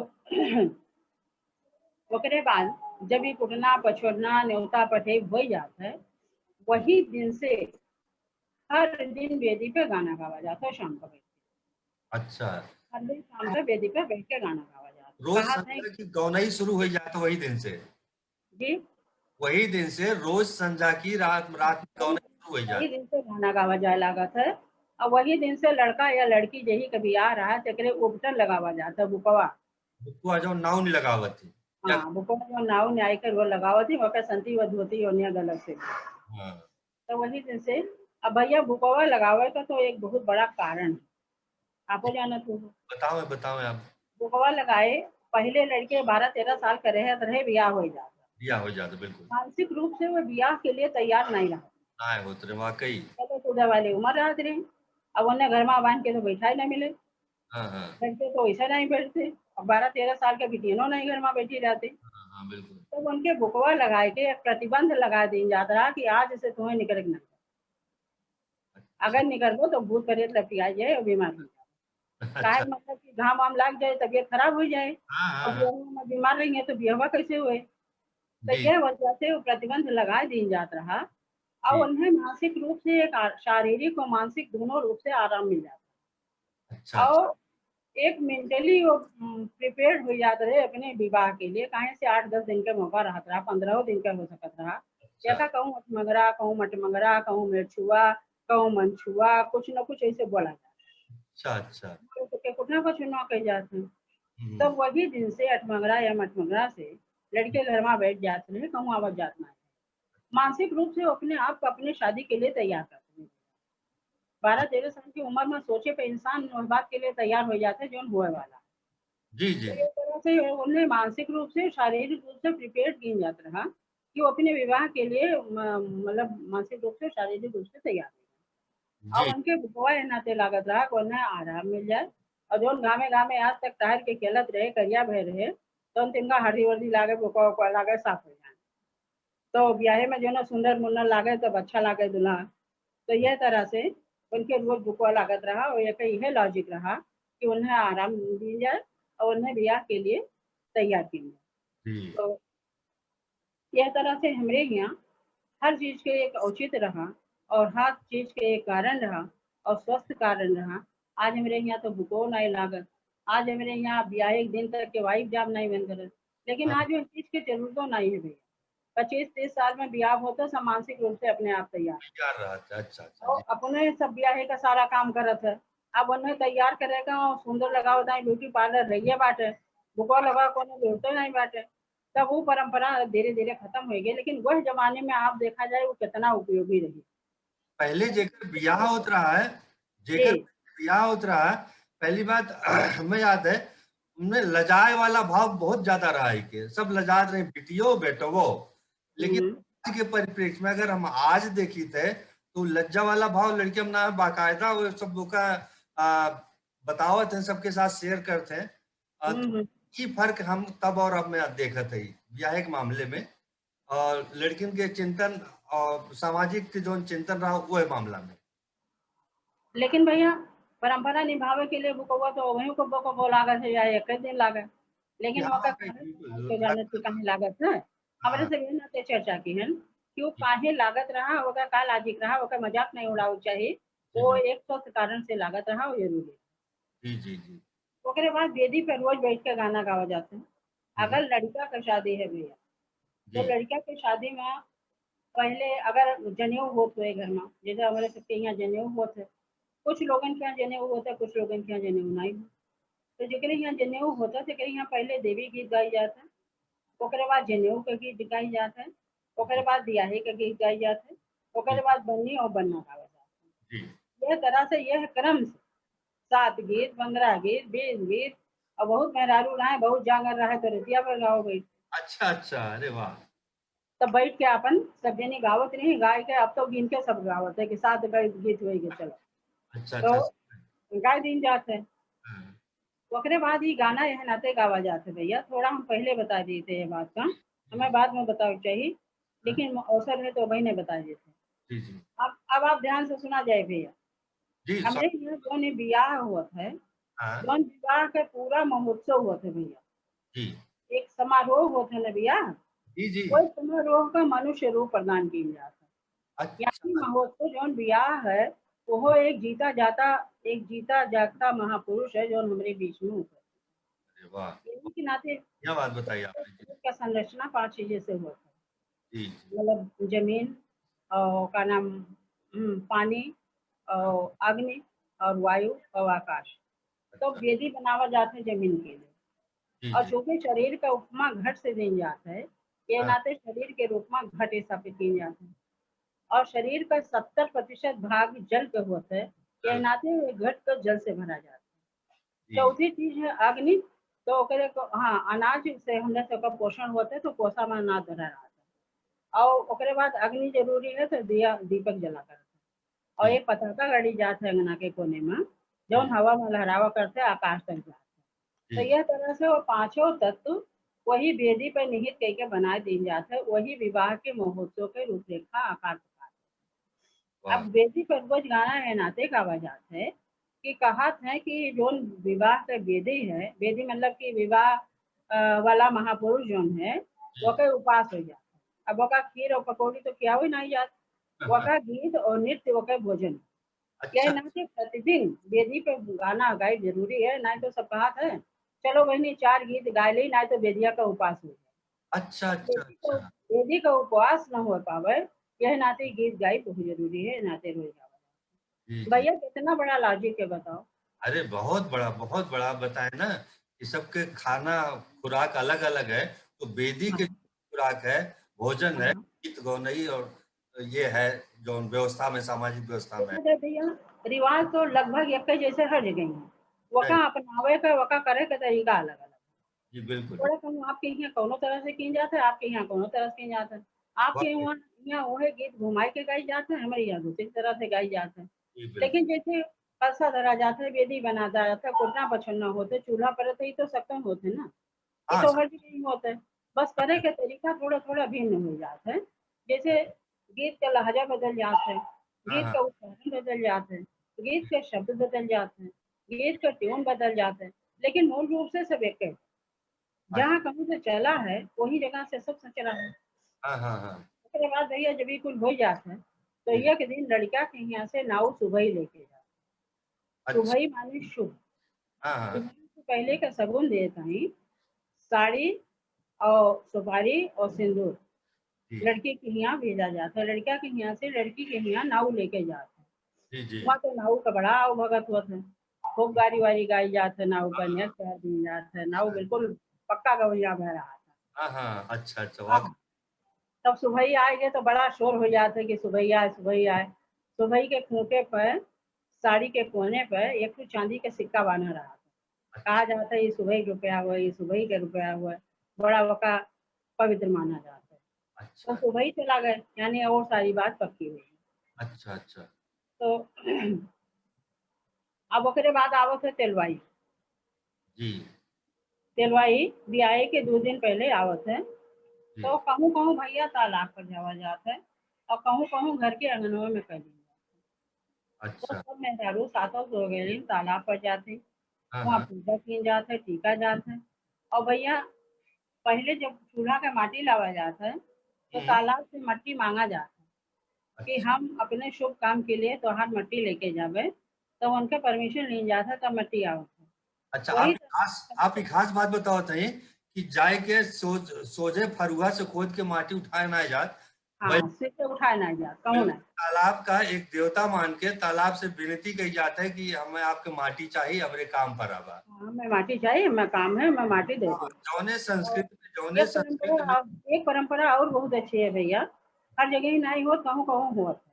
ओकरे बाद जब ई कुटना, पछोरना, न्योता पठे हो जात है, वही दिन से हर दिन वेदी पे गाना गावा जात है शाम का बैठ के। अच्छा। हर दिन शाम का वेदी पे बैठ के गाना गावा जात है। रोज कहा था संझा की गौनई शुरू हो जात है वही दिन से। जी। वही दिन से रोज संझा की रात, रात में गौनई शुरू हो जात है। वही दिन से गाना गावा जाए लागत है। और वही दिन से लड़का या लड़की जही कभी आ रहा है, तेकरे उपटन लगावा जात है, बुकवा। बुकवा जो noun लगावत है। हाँ, बुकवा जो noun आइकर वो लगावत है, वकर संती व धोती ओनिया गलत से। हाँ। तो वही दिन से, अब भैया बुकवा लगावे का तो एक बहुत बड़ा कारण है। आपो जानत हो। बताओ, बताओ आप। बुकवा लगाए, पहले लड़के बारह तेरह साल के रहे, तो रहे बियाह हो जाता। बियाह हो जाता, बिल्कुल। मानसिक रूप से वो बियाह के लिए तैयार नहीं रहा। नहीं होत रहे, वाकई। चलो, कूदे वाली उम्र रहत रही। अब उन्हें घर में बांध के तो बैठा ही नहीं मिले। हाँ, हाँ। लड़के तो वैसे नहीं बैठते। अब बारह तेरह साल के बिटियनो नहीं घर में बैठी रहते। हाँ, हाँ, बिल्कुल। तब उनके बुकवा लगाए के एक प्रतिबंध लगा दीन जात रहा कि आज से तुम्हें निकले के नहीं। अगर निकलबो तो भूत प्रेत लपटिया जाए और बीमार हो जाए। अच्छा। काहे मतलब कि घाम वाम लाग जाए, तबीयत खराब हो जाए, हाँ, हाँ, अब हाँ। वो बीमार रही है तो बियाहवा कैसे हुए? तो जी। ये वजह से वो प्रतिबंध लगा दीन जात रहा। और हम्म। उन्हें मानसिक रूप से एक आ-, शारीरिक और मानसिक दोनों रूप से आराम मिल जाता। अच्छा, और अच्छा। एक mentally वो, उम, prepared हो जात रहे अपने विवाह के लिए, काहे से आठ दस दिन के मौका रहत रहा, पन्द्रह दिन का हो सकत रहा। अच्छा। या का कहूँ अठमंगरा, कहूँ मटमंगरा, कहूँ मेरछुआ, कहूँ मनछुआ, कुछ न कुछ ऐसे बोला जाता है। अच्छा, अच्छा। तो के कुछ ना कुछ ना कह जाते हैं। हम्म। तब वही दिन से अठमंगरा या मटमंगरा से लड़के घर में बैठ जाते रहे, कहूँ आवत जात ना। मानसिक रूप से अपने आप को अपने शादी के लिए तैयार करते हैं। बारह तेरह साल की उम्र में सोचे पे इंसान उस बात के लिए तैयार हो जाता है, जो होए वाला। जी, जी। तो इस तरह से उन्हें मानसिक रूप से, शारीरिक रूप से prepared किया जाता रहा कि वो अपने विवाह के लिए, म-, मतलब मानसिक रूप से, शारीरिक रूप से तैयार हो। अब जी। उनके बुकवा ये नाते लागत रहा कि उन्हें आराम मिल जाए और जो गामे गामे आज तक टहर के खेलत रहे, करिया भय रहे, तो उन तिनका हरदी वर्दी लागे, बुकवा उकवा लागे, साफ हो जाए। तो ब्याहे में जो ना सुंदर मुन्नर लागे, तब अच्छा लागे दुल्हा। तो यह तरह से उनके रोज बुकवा लागत रहा और एक यह logic रहा कि उन्हें आराम दी जाए और उन्हें ब्याह के लिए तैयार की जाए। जी। तो यह तरह से हमरे यहाँ हर चीज के एक औचित्य रहा और हर चीज के एक कारण रहा और स्वस्थ कारण रहा। आज हमरे यहाँ तो बुको नहीं लागत, आज हमरे यहाँ ब्याहे के दिन तक के वाइफ जाब नहीं बन करत, लेकिन हाँ। आज वो चीज के जरूरतो नहीं है भैया। पच्चीस तीस साल में ब्याह होता, सब मानसिक रूप से अपने आप तैयार। तैयार रहत है, अच्छा, अच्छा, और जी। अपने सब ब्याहे का सारा काम करत है। अब उन्हें तैयार करे का और सुंदर लगावत है, beauty parlour रहिए बाटे, बुकवा लगा कोनो जरूरतो नहीं बाटे। तब वो परंपरा धीरे-धीरे खतम होइ गई, लेकिन वह जमाने में आप देखा जाए, वो कितना उपयोगी रही। पहले जेकर बियाह होत रहा है, जेकर जी। बियाह होत रहा है, पहली बात, हमें याद है, उनमें लजाए वाला भाव बहुत ज्यादा रहा है के, सब लजात रहे, बिटियो, बेटवो। लेकिन हम्म। आज के परिप्रेक्ष्य में अगर हम आज देखी थे, तो लज्जा वाला भाव लड़कियां में ना, बाकायदा वो सब लोग का, आ, बतावत हैं, सबके साथ share करते हैं। आ, हम्म, हम्म। ई फर्क हम तब और अब में देखत है, बियाहे के मामले में। और लड़किन के चिंतन और सामाजिक के जौन चिंतन रहा, वो है मामला में। लेकिन भैया, परंपरा निभावे के लिए बुकवा तो वहीं को बुक को लागत है या एक दिन लागत, लेकिन यहाँ ओकर पे कारण बिल्कुल, के जाने से काहे लागत है? हमरे हाँ। से भी ना ते चर्चा की है कि वो जी। काहे लागत रहा, ओकर का logic रहा, ओकर मजाक नहीं उड़ावे के चाहिए। जी, वो जी। एक स्वस्थ कारण से लागत रहा, वो जरूरी है। जी, जी, जी। ओकरे बाद वेदी पे रोज बैठ के गाना गावा जात है। हम्म। अगर लड़का के शादी है भैया, तो जी। लड़का के शादी में पहले अगर जनेऊ होत हुए घर में, जैसे हमारे सबके यहाँ जनेऊ होत है, कुछ लोगन के यहाँ जनेऊ होत है, कुछ लोगन के यहाँ जनेऊ नहीं होत। तो जेकरे यहाँ जनेऊ होत है, तेकरे यहाँ पहले देवी गीत गाई जात है, ओकरे बाद जनेऊ के गीत गाई जात है, ओकरे बाद बियाहे के गीत गाई जात है, ओकरे बाद बन्नी और बन्ना गावा जात है। जी। यह तरह से, यह क्रम से सात गीत, पन्द्रह गीत, बीस गीत, और बहुत मेहरारू रहे, बहुत जांगर रहे, तो रतिया भर गाओ गई। अच्छा, अच्छा, अरे वाह। तब बैठ के आपन सब जनी गावत रही, गाय के अब तो गिन के सब गावत है कि सात गीत, गीत होई गए, चलो। अच्छा, तो अच्छा। गाय दिन जात है। हाँ। ओकरे बाद ई गाना यह नाते गावा जात है भैया, थोड़ा हम पहले बता देते हैं बात का, हमें बाद में बतावे के चाहिए, हाँ। लेकिन अवसर है तो वही नहीं बता देते। जी, जी। अब, अब आप ध्यान से सुना जाए भैया। जी, हमरे सब यहाँ जौन ई बियाह होत है, हाँ। जौन विवाह के पूरा महोत्सव होत है भैया। जी। एक समारोह होत है ना भैया, जी, जी। कोई समारोह का मनुष्य रूप प्रदान कीन जात है। अच्छा। यानी महोत्सव जौन बियाह है, वो एक जीता जाता, एक जीता जागता महापुरुष है जौन हमरे बीच में होत है। अरे वाह। यही के नाते क्या बात बताई आपने जी। का संरचना पांच चीजें से होत है। जी, जी। मतलब जमीन और का नाम, हम्म, पानी और अग्नि और वायु और आकाश। तो अच्छा। वेदी बनावा जात है जमीन के लिए। जी, और जी। चूंकि शरीर का उपमा घट से दीन जात है, ये हाँ। नाते शरीर के रूप में घट स्थापित कीन जात है। और शरीर का सत्तर प्रतिशत भाग जल के होत है, ये हाँ। नाते ये घट को जल से भरा जात है। जी। चौथी चीज है अग्नि, तो ओकरे को, हाँ, अनाज से हमने सबका पोषण होत है, तो कोसा में अनाज धरा रहत है। और ओकरे बाद अग्नि जरूरी है, तो दिया, दीपक जला करत है। और जी। एक पताका गड़ी जात है अंगना के कोने में, जौन जी। हवा में लहरावा करते आकाश तक जात है। तो जी। यह तरह से वो पांचों तत्व वही वेदी पर निहित कई के बनाए दीन जात है, वही विवाह के महोत्सव के रूपरेखा आकार प्रकार। वाह। अब वेदी पर रोज गाना है नाते गावा जात है कि कहत है कि जौन विवाह के वेदी है, वेदी मतलब कि विवाह, अ, वाला महापुरुष जौन है, हम्म। ओके उपास हो जात है। अब ओका खीर और पकौड़ी तो खियावे नहीं जात, ओका गीत और नृत्य ओके भोजन। अच्छा। यह नाते प्रतिदिन वेदी पे गाना गाई जरूरी है, नहीं तो सब कहत है, "चलो बहनी चार गीत गाय ली, नहीं तो वेदिया का उपास हो जाए।" अच्छा, अच्छा, वेदी का, अच्छा। वेदी का उपवास न हो पावे, यह नाते गीत गाई बहुत जरूरी है, नाते रोज गावा। जी, जी। भैया, कितना बड़ा logic है, बताओ। अरे, बहुत बड़ा, बहुत बड़ा। बताए ना कि सबके खाना, खुराक अलग-अलग है, तो वेदी के हाँ। खुराक है, भोजन है, हाँ। गीत गौनई और ये है जो व्यवस्था में, सामाजिक व्यवस्था में। देखा जाए भैया, रिवाज तो लगभग एक जैसे हर जगह है। वका है। अपनावे का, वका करे का तरीका अलग-अलग। जी, बिल्कुल। थोड़ा कहूँ आपके यहाँ कौनो तरह से कीन जात है, आपके यहाँ कौनो तरह से कीन जात है। आपके वाह। यहाँ, यहाँ वही गीत घुमाई के गाई जात है, हमारे यहाँ दूसरी तरह से गाई जात है। जी, बिल्कुल। लेकिन जैसे कलसा धरा जात है, वेदी बना जात है, कुटना पछन्ना होत है, चूल्हा परत है, ये तो सकम होत है ना, ये हाँ, तो सब हर जगह ही होत है। बस करे के तरीका थोड़ा थोड़ा भिन्न हो जात है। जैसे गीत का लहजा बदल जात है, हाँ, गीत हाँ। का उच्चारण बदल जात है, गीत के शब्द बदल जात है, गीत का ट्यून बदल जात है, लेकिन मूल रूप से सब एक है। अच्छा। जहाँ कहीं से चला है, वही जगह से सब सचरा है। हाँ, हाँ, हाँ। ओकरे बाद भैया जब ये कुल हो जात है, तो हम्म। एक दिन लड़का के यहाँ से नाऊ सुबह ही लेके जात है। अच्छा। सुबह ही माने शुभ। हाँ, हाँ। सुबह से पहले का सगुन देत हई, साड़ी और सुपारी और सिंदूर जी। लड़की के यहाँ भेजा जात है, लड़का के यहाँ से लड़की के यहाँ नाऊ लेके जात है। जी, जी। वहाँ तो नाऊ का बड़ा आव भगत होत है, खूब गारी वारी गाई जात है, नाऊ का हाँ। नेक प्यार दी जात है, नाऊ हाँ। बिल्कुल पक्का गवैया बह रहा था। हाँ, हाँ, अच्छा, अच्छा, हाँ। वाह। तब सुबही आए गए तो बड़ा शोर हो जात है कि सुबही आए, सुबही आए। सुबही के खूंटे पर, साड़ी के कोने पर एक ठो चांदी का सिक्का बांधा रहा था। अच्छा। कहा जाता है, "ये सुबही के रुपया हुआ, ये सुबही के रुपया हुआ।" बड़ा ओका पवित्र माना जाता है। अच्छा। तो सुबही चला गए, यानी और सारी बात पक्की हुई। अच्छा, अच्छा। तो अब ओकरे बाद आवत है तेलवाई। जी। तेलवाई बियाहे के दो दिन पहले आवत है। जी। तो कहूँ कहूँ भैया तालाब पर जावा जात है और कहूँ कहूँ घर के अंगनवा में कर ली जात है। तो अच्छा। सब मेहरारू सातों सो गए तालाब पर जाते, हाँ, वहाँ हाँ। पूजा की जात है, टीका जात है। और भैया पहले जब चूल्हा का माटी लावा जात है तो हम्म। तालाब से मट्टी मांगा जात है कि अच्छा। हम अपने शुभ काम के लिए तोहार मट्टी लेके जावे, तो उनके परमिशन ली जात है तब मट्टी आवत है। अच्छा, वही आप तो खास, आप एक खास बात बताओ थे कि जाए के सोज-, सोझे फरुआ से खोद के माटी उठाए ना जात, हाँ, बल्कि सिर से उठाए ना जात, कहूँ बिल्कुल ना। तालाब का एक देवता मान के तालाब से विनती कही जात है कि हमें आपके माटी चाहिए, हमरे काम पर आवा। हाँ, हमें माटी चाहिए, हमें काम है, हमें माटी दे हाँ, दो। जौने और संस्कृति में, जौने एक संस्कृति परंपरा में और, एक परंपरा और बहुत अच्छी है भैया, हर जगह ही नहीं होत, कहूँ कहूँ होत है।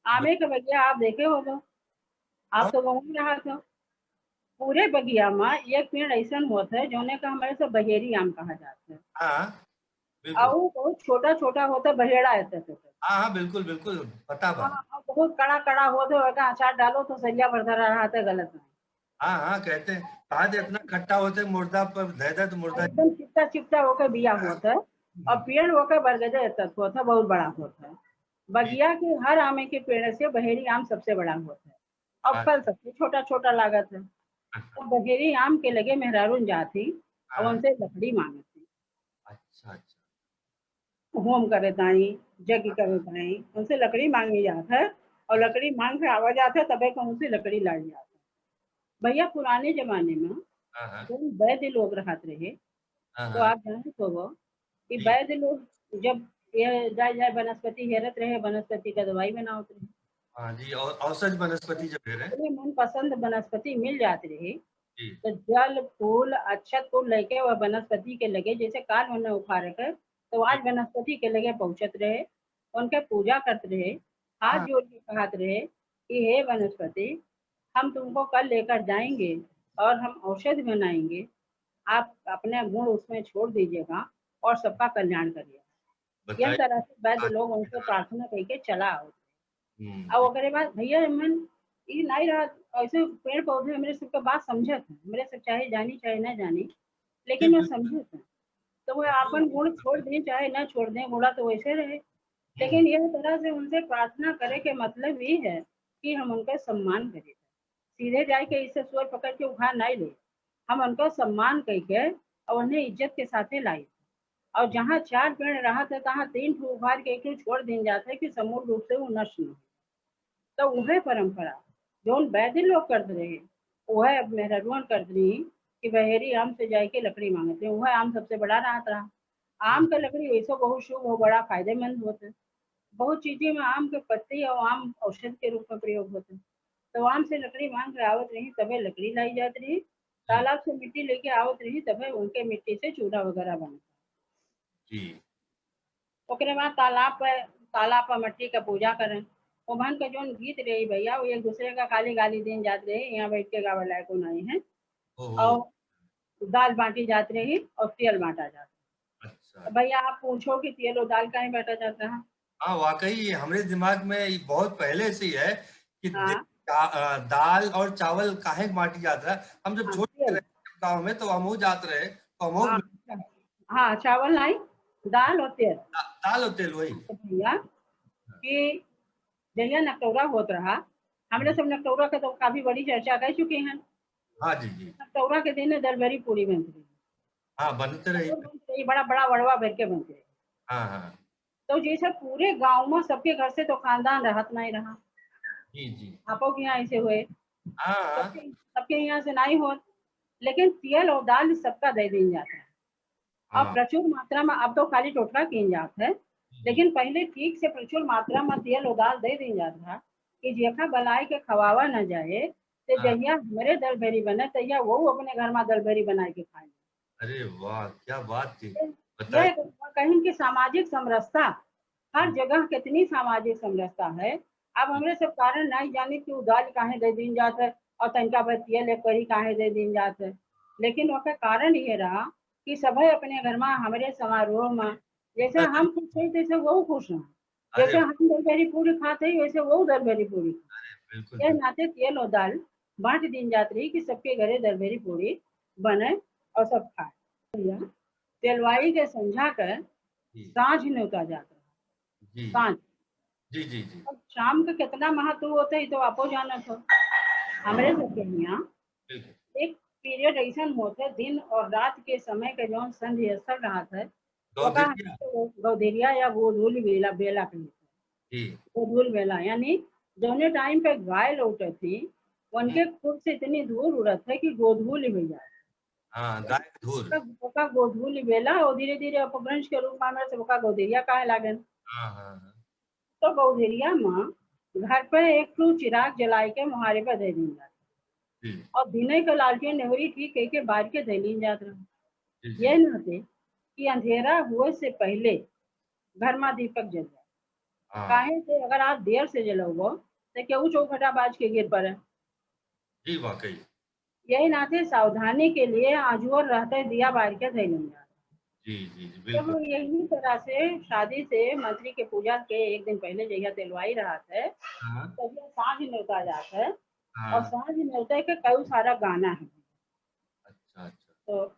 आमे के बगिया आप देखे हो तो, आप हाँ। तो गाँव में रहत हो। पूरे बगिया में एक पेड़ ऐसन होत है, जौने का हमारे से बहेरी आम कहा जात है। हाँ, बिल्कुल। और वो बहुत छोटा छोटा होत है, बहेड़ा ऐसे होत है। हाँ, हाँ, बिल्कुल, बिल्कुल, पता बा। हाँ, और बहुत कड़ा कड़ा होत है, ओका अचार डालो तो सरिया भर धरा रहत है, गलत नहीं। हाँ, हाँ, कहते हैं, कहा दे इतना खट्टा होत है, मुर्दा पर धे दे तो मुर्दा एकदम चिपटा चिपटा होके बिया हाँ। होत है, और पेड़ होके बरगदे तक होत है, बहुत बड़ा होत है। बगिया के हर आमे के पेड़ से बहेरी आम सबसे बड़ा होत है, और हाँ। फल सबसे छोटा छोटा लागत है। हाँ। तो बहेरी आम के लगे मेहरारून जात ही, और हाँ। उनसे लकड़ी मांगत ही। अच्छा, अच्छा। होम करे ताई, यज्ञ करे ताई, उनसे लकड़ी मांगी जात है, और लकड़ी मांग के आवा जात है, तबे कहूँ से लकड़ी लाई जात है। भैया, पुराने जमाने में हाँ, हाँ। जौन वैद्य लोग रहत रहे, हाँ, तो हाँ। आप जानत होबो कि जी। वैद्य लोग जब ये जाए, जाए वनस्पति हेरत रहे, वनस्पति का दवाई बनावत रहे। हाँ जी, और औषध वनस्पति जब हेरे। अपने मनपसंद वनस्पति मिल जात रहे, जी। तो जल, फूल, अक्षत को लेके वह वनस्पति के लगे, जैसे काल उन्हें उखाड़े के, तो आज हाँ। वनस्पति के लगे पहुँचत रहे, उनके पूजा करत रहे, हाथ हाँ। जोड़ के कहत रहे कि "हे वनस्पति, हम तुमको कल लेकर जाएंगे और हम औषध बनाएंगे, आप अपने गुण उसमें छोड़ दीजिएगा और सबका कल्याण करिएगा।" यह बताइए। तरह से वैद्य हाँ। लोग उनसे प्रार्थना करके चला आओ। हम्म। और ओकरे बाद भैया, एमन ई नाई रहत, ऐसे पेड़ पौधे हमरे सबके बात समझत हैं, हमरे सब चाहे जानी चाहे ना जानी, लेकिन मैं बिल्कुल। समझत हैं। तो वो हाँ, आपन गुण बिल्कुल। छोड़ दें चाहे ना छोड़ दें, गुणा तो वैसे रहे। हम्म। लेकिन यह तरह से उनसे प्रार्थना करे के मतलब ये है कि हम उनका सम्मान करें। सीधे जाए के इससे सोर पकड़ के उखाड़ नहीं ले, हम उनका सम्मान कह के और उन्हें इज्जत के साथे लाई। और जहाँ चार पेड़ रहत है, तहाँ तीन ठो उखाड़ के एक ठो छोड़ दिन जात है कि समूल रूप से वो नष्ट न हो। तो वह परंपरा जौन वैद्य लोग करत रहे, वह अब मेहरारुअन करत रही कि बहेरी आम से जाए के लकड़ी मांगत रहे। वह आम सबसे बड़ा रहत रहा। आम का लकड़ी वैसे बहुत शुभ हो, बड़ा फायदेमंद होत है। बहुत चीजें में आम के पत्ती और आम औषध के रूप में प्रयोग होत है। तो आम से लकड़ी मांग के आवत रही, तबे लकड़ी लाई जात रही। तालाब से मिट्टी लेके आवत रही, तबे उनके मिट्टी से चूल्हा वगैरह बनता। जी। ओकरे बाद तालाब पे, तालाब पर मट्टी का पूजा करें। ओभन के जौन गीत रही भैया, वो एक दूसरे का खाली गाली देन जात रहे, यहाँ बैठ के गावे लायक नहीं है। ओहो। और दाल बांटी जात रही और तेल बांटा जात रही। अच्छा। तो भैया, आप पूछो कि तेल और दाल काहे बांटा जाता है? हाँ, वाकई ये हमरे दिमाग में ये बहुत पहले से ही है कि दे-, हाँ। दा-, अ, दाल और चावल काहे बांटी जात रहा। हम जब हाँ, छोटे तेल। रहे गाँव में, तो हम वो जात रहे, तो हम वो हाँ, हाँ, चावल नहीं, दाल और तेल। दा-, दाल और तेल, वही। तो भैया, कि जहिया नकटौरा होत रहा, हमरे हम्म। सब नकटौरा के तो काफी बड़ी चर्चा कर चुके हैं। हाँ जी, जी। नकटौरा के दिन दलबरी पूरी बनत रही। हाँ, बनते रही। बनत रही, बड़ा, बड़ा वड़वा भर के बनत रही। हाँ, हाँ। तो जैसे पूरे गाँव में सबके घर से तो खानदान रहत नहीं रहा। जी, जी। आपो के यहाँ ऐसे हुए। हाँ, हाँ। सबके, सबके यहाँ से नहीं होत, लेकिन तेल और दाल सबका दे दीन जात रहा। और हाँ। प्रचुर मात्रा में, अब तो खाली टोटका कीन जात है, हम्म। लेकिन पहले ठीक से प्रचुर मात्रा में तेल और दाल दे दीन जात रहा कि जेका बलाय के खवावा न जाए, ते हाँ। जहिया हमरे दलबरी बने, तहिया वो अपने घर में दलबरी बनाए के खाए। अरे वाह, क्या बात थी। बताइए। यह कहिन कि सामाजिक समरसता, हर हम्म। जगह कितनी सामाजिक समरसता है। अब हमरे सब कारण नहीं जानी कि उ दाल काहे दे दीन जात है और तनका भर तेल एक करी काहे दे दीन जात है, लेकिन ओकर कारण ये रहा कि सभे अपने घर में, हमरे समारोह में, जैसे अच्छा। हम खुश हैं, तैसे वो खुश हैं। अरे जैसे हम दरबेरी पूरी खात हई, वैसे वो दरबेरी पूरी खात। अरे, बिल्कुल, यह बिल्कुल। नाते तेल और दाल बांट दीन जात रही कि सबके घरे दरबेरी पूरी बने और सब खाए। भैया, तेलवाई के संझा के जी। सांझ नेवता जात रहा। जी। सांझ। जी, जी, जी। अब शाम के कितना महत्व होता है, ये तो आपो जानत हो। हमरे हाँ। सबके यहाँ बिल्कुल। एक पीरियड ऐसन होत है, दिन और रात के समय के जौन संधि स्थल रहत है, ओका गौधेरिया। हमरे गौधेरिया या गोधूलि बेला, बेला कहत है। जी। गोधूलि बेला, यानी जौने टाइम पे गाय लौटत थी, उनके हम्म। खुर से इतनी धूल उड़त है कि गोधूलि होइ जात है। हाँ, गाय के धूल। ओका, ओका गोधूलि बेला, और धीरे धीरे अपभ्रंश के रूप में हमरे सब ओका गौधेरिया कहे लागन। हाँ, हाँ, हाँ। तो गौधेरिया में घर पे एक ठो चिराग जलाए के मोहारे पर दे दीन जात। जी। और दिने के लालटेन नेवरी ठीक कह के बार के दे लीन जात रहा। जी, जी। यह नाते कि अंधेरा हुए से पहले घर में दीपक जल जाए। हाँ। काहे से अगर आप देर से जलौबो, तो केहू चौखटा बाज के गिर पड़े। जी, वाकई। यही नाते सावधानी के लिए आजुअर रहते दिया बार के धैलन जात। जी, जी, जी, जब बिल्कुल। यही तरह से शादी से मंत्री के पूजा के एक दिन पहले जहिया तेलवाई रहत है, हाँ। तहिया सांझ नेवता जात है। हाँ। और सांझ नेवता के कई सारा गाना है। अच्छा, अच्छा। तो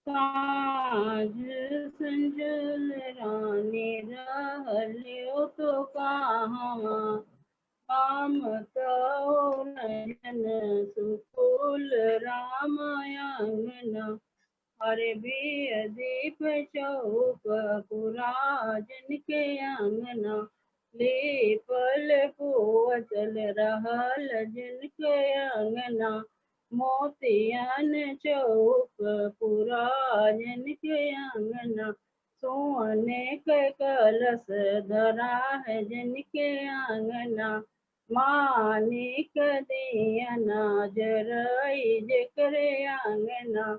सांझ संजल रानी रहलियो तो कहाँ, काम तो नयन सुकुल राम अंगना। अरे बिय दीप चौक पुरा जिनके अंगना, लीपल पोतल रहल जिनके अंगना, मोतियन चौक पुरा जिनके अंगना, सोने के कलश धरा है जिनके अंगना, मानिक दियना जराई जेकरे अंगना,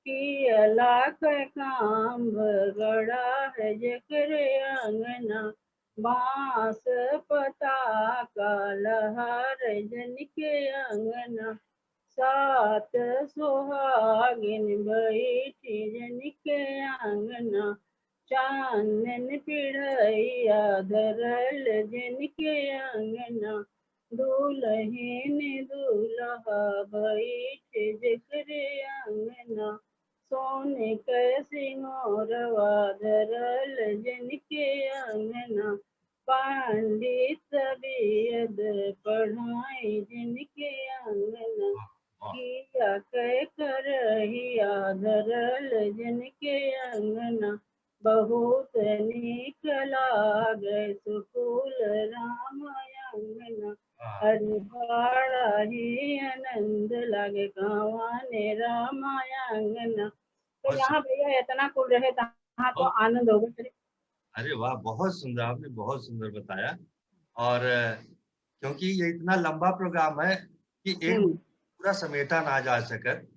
कियला के काम्भ गड़ा है जेकरे अंगना, बांस पताका लहर जिनके अंगना, सात सुहागिन बैठी जिनके अंगना, चानन पिढ़ैया धरल जिनके अंगना, दुलहिन दुलहा बैठ जेकरे अंगना, सोन के सिंगोरवा धरल जिनके अंगना, पंडित बियद पढ़ाई जिनके अंगना, वाह, वाह। किया के करहिया धरल जिनके अंगना, बहुत नीक लागे सुकुल राम अंगना। वाह। अरे बड़ा ही आनंद लागे गाँवा ने राम अंगना। तो बहुत यहाँ भैया इतना कुल रहे, तहाँ तो बहुत आनंद होगा। अरे वाह, बहुत सुंदर, आपने बहुत सुंदर बताया। और, अ, क्योंकि ये इतना लंबा प्रोग्राम है कि एक हम्म। पूरा समेटा ना जा सकत,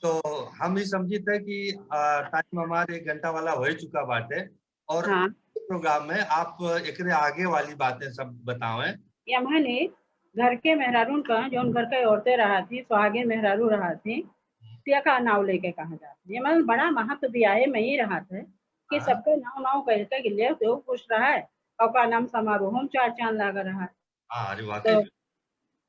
तो हम ई समझित है कि, अ, टाइम हमारे एक घंटा वाला होइ चुका बाटे और हाँ। प्रोग्राम में आप एकरे आगे वाली बातें सब बतावें। यमहने घर के मेहरारून का, जौन घर के औरतें रहत ही, सुहागिन मेहरारू रहत ही, हम्म। तिया का नाव लेके कहा जात है। ये मतलब बड़ा महत्व दिया है, मैं ही रहत है कि हाँ। सबके नाव नाव कह के गिल्ले तो खुश रहा है, और का नाम समारोह में चार चांद लागा रहा है। हाँ, अरे वाकई तो में।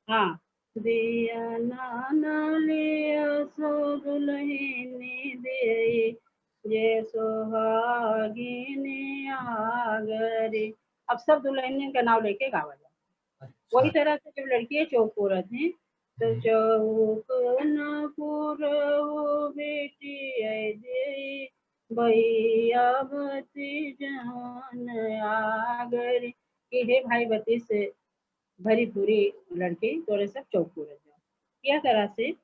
हाँ, दिया नाना लिया सो दुलहिनी देई, जे सोहागिनी आगरी। अब सब दुलहिनियन का नाव लेके गावा जाए। अच्छा। वही तरह से जब लड़कियाँ चौक पूरत हैं, तो हम्म। चौक न पूरहु बेटी ऐ देई, भैया भतीजन आगरी। कि हे भाई भतीज से भरी पूरी लड़की तोरे सब चौक पूरत जाओ। यह तरह से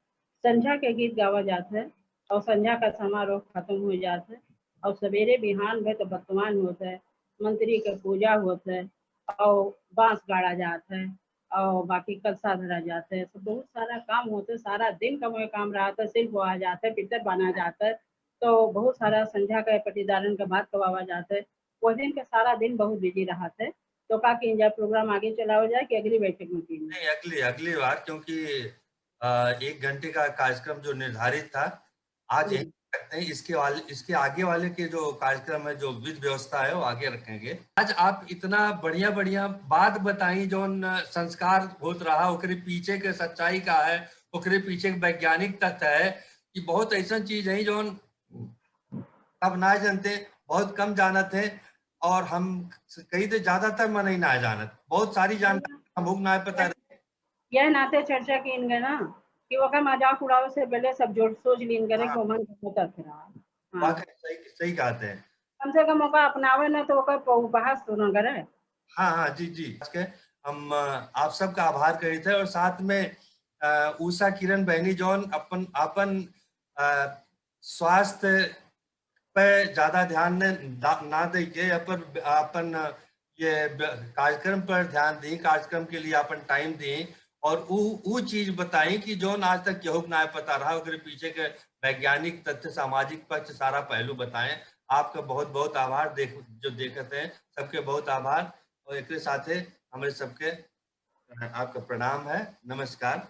संझा के गीत गावा जात है और संझा का समारोह खत्म हो जात है और सवेरे बिहान भे तो बतवान होत है, मंत्री के पूजा होत है और बांस गाड़ा जात है और बाकी कलसा धरा जात है। सब बहुत सारा काम होत है, सारा दिन का वह काम रहत है, शिल्प बोआ जात है, पितर बाना जात है, तो बहुत सारा संझा के पट्टीदारन के बात करवावा जात है। वह दिन के सारा दिन बहुत बिजी रहत है। तो का किन जाए, प्रोग्राम आगे चलावा जाए कि अगली बैठक में किन जाए? नहीं, अगली अगली बार, क्योंकि अ, एक घंटे का कार्यक्रम जो निर्धारित था, आज जी। यहीं रखते हैं। इसके वाले इसके आगे वाले के जो कार्यक्रम है, जो विधि व्यवस्था है, वो आगे रखेंगे। आज आप इतना बढ़िया बढ़िया बात बताई, जौन संस्कार होत रहा, ओकरे पीछे के सच्चाई का है, ओकरे पीछे के वैज्ञानिक तथ्य है कि बहुत ऐसा चीज है जौन सब ना जानते, बहुत कम जानत है, और हम कही तो ज्यादातर मनई ना जानत, बहुत सारी जानकारी हमहू ना पता रहे। यह नाते चर्चा किन गए ना कि ओकर मजाक उड़ावे से पहले सब जोड़ सोच लीन करे हाँ। कि ओमन का तथ्य रहा। हाँ। वाकई सही सही कहते हैं। कम से कम ओका अपनावे ना तो ओकर प-, उपहास तो ना करे। हाँ हाँ जी जी। आज के हम अ, आप सबका आभार करित है और साथ में अ, उषा किरण बहनी जौन अपन अपन अ, स्वास्थ्य पे ज्यादा ध्यान न, ना, ना दे के अपन अपन ये ब- कार्यक्रम पर ध्यान दी, कार्यक्रम के लिए अपन टाइम दी और उ उ चीज बताई कि जौन आज तक केहू के ना पता रहा, ओकरे पीछे के वैज्ञानिक तथ्य, सामाजिक पक्ष, सारा पहलू बताएं। आपका बहुत बहुत आभार। देख जो देखते हैं, सबके बहुत आभार और एक साथे हमारे सबके अ, आपका प्रणाम है। नमस्कार।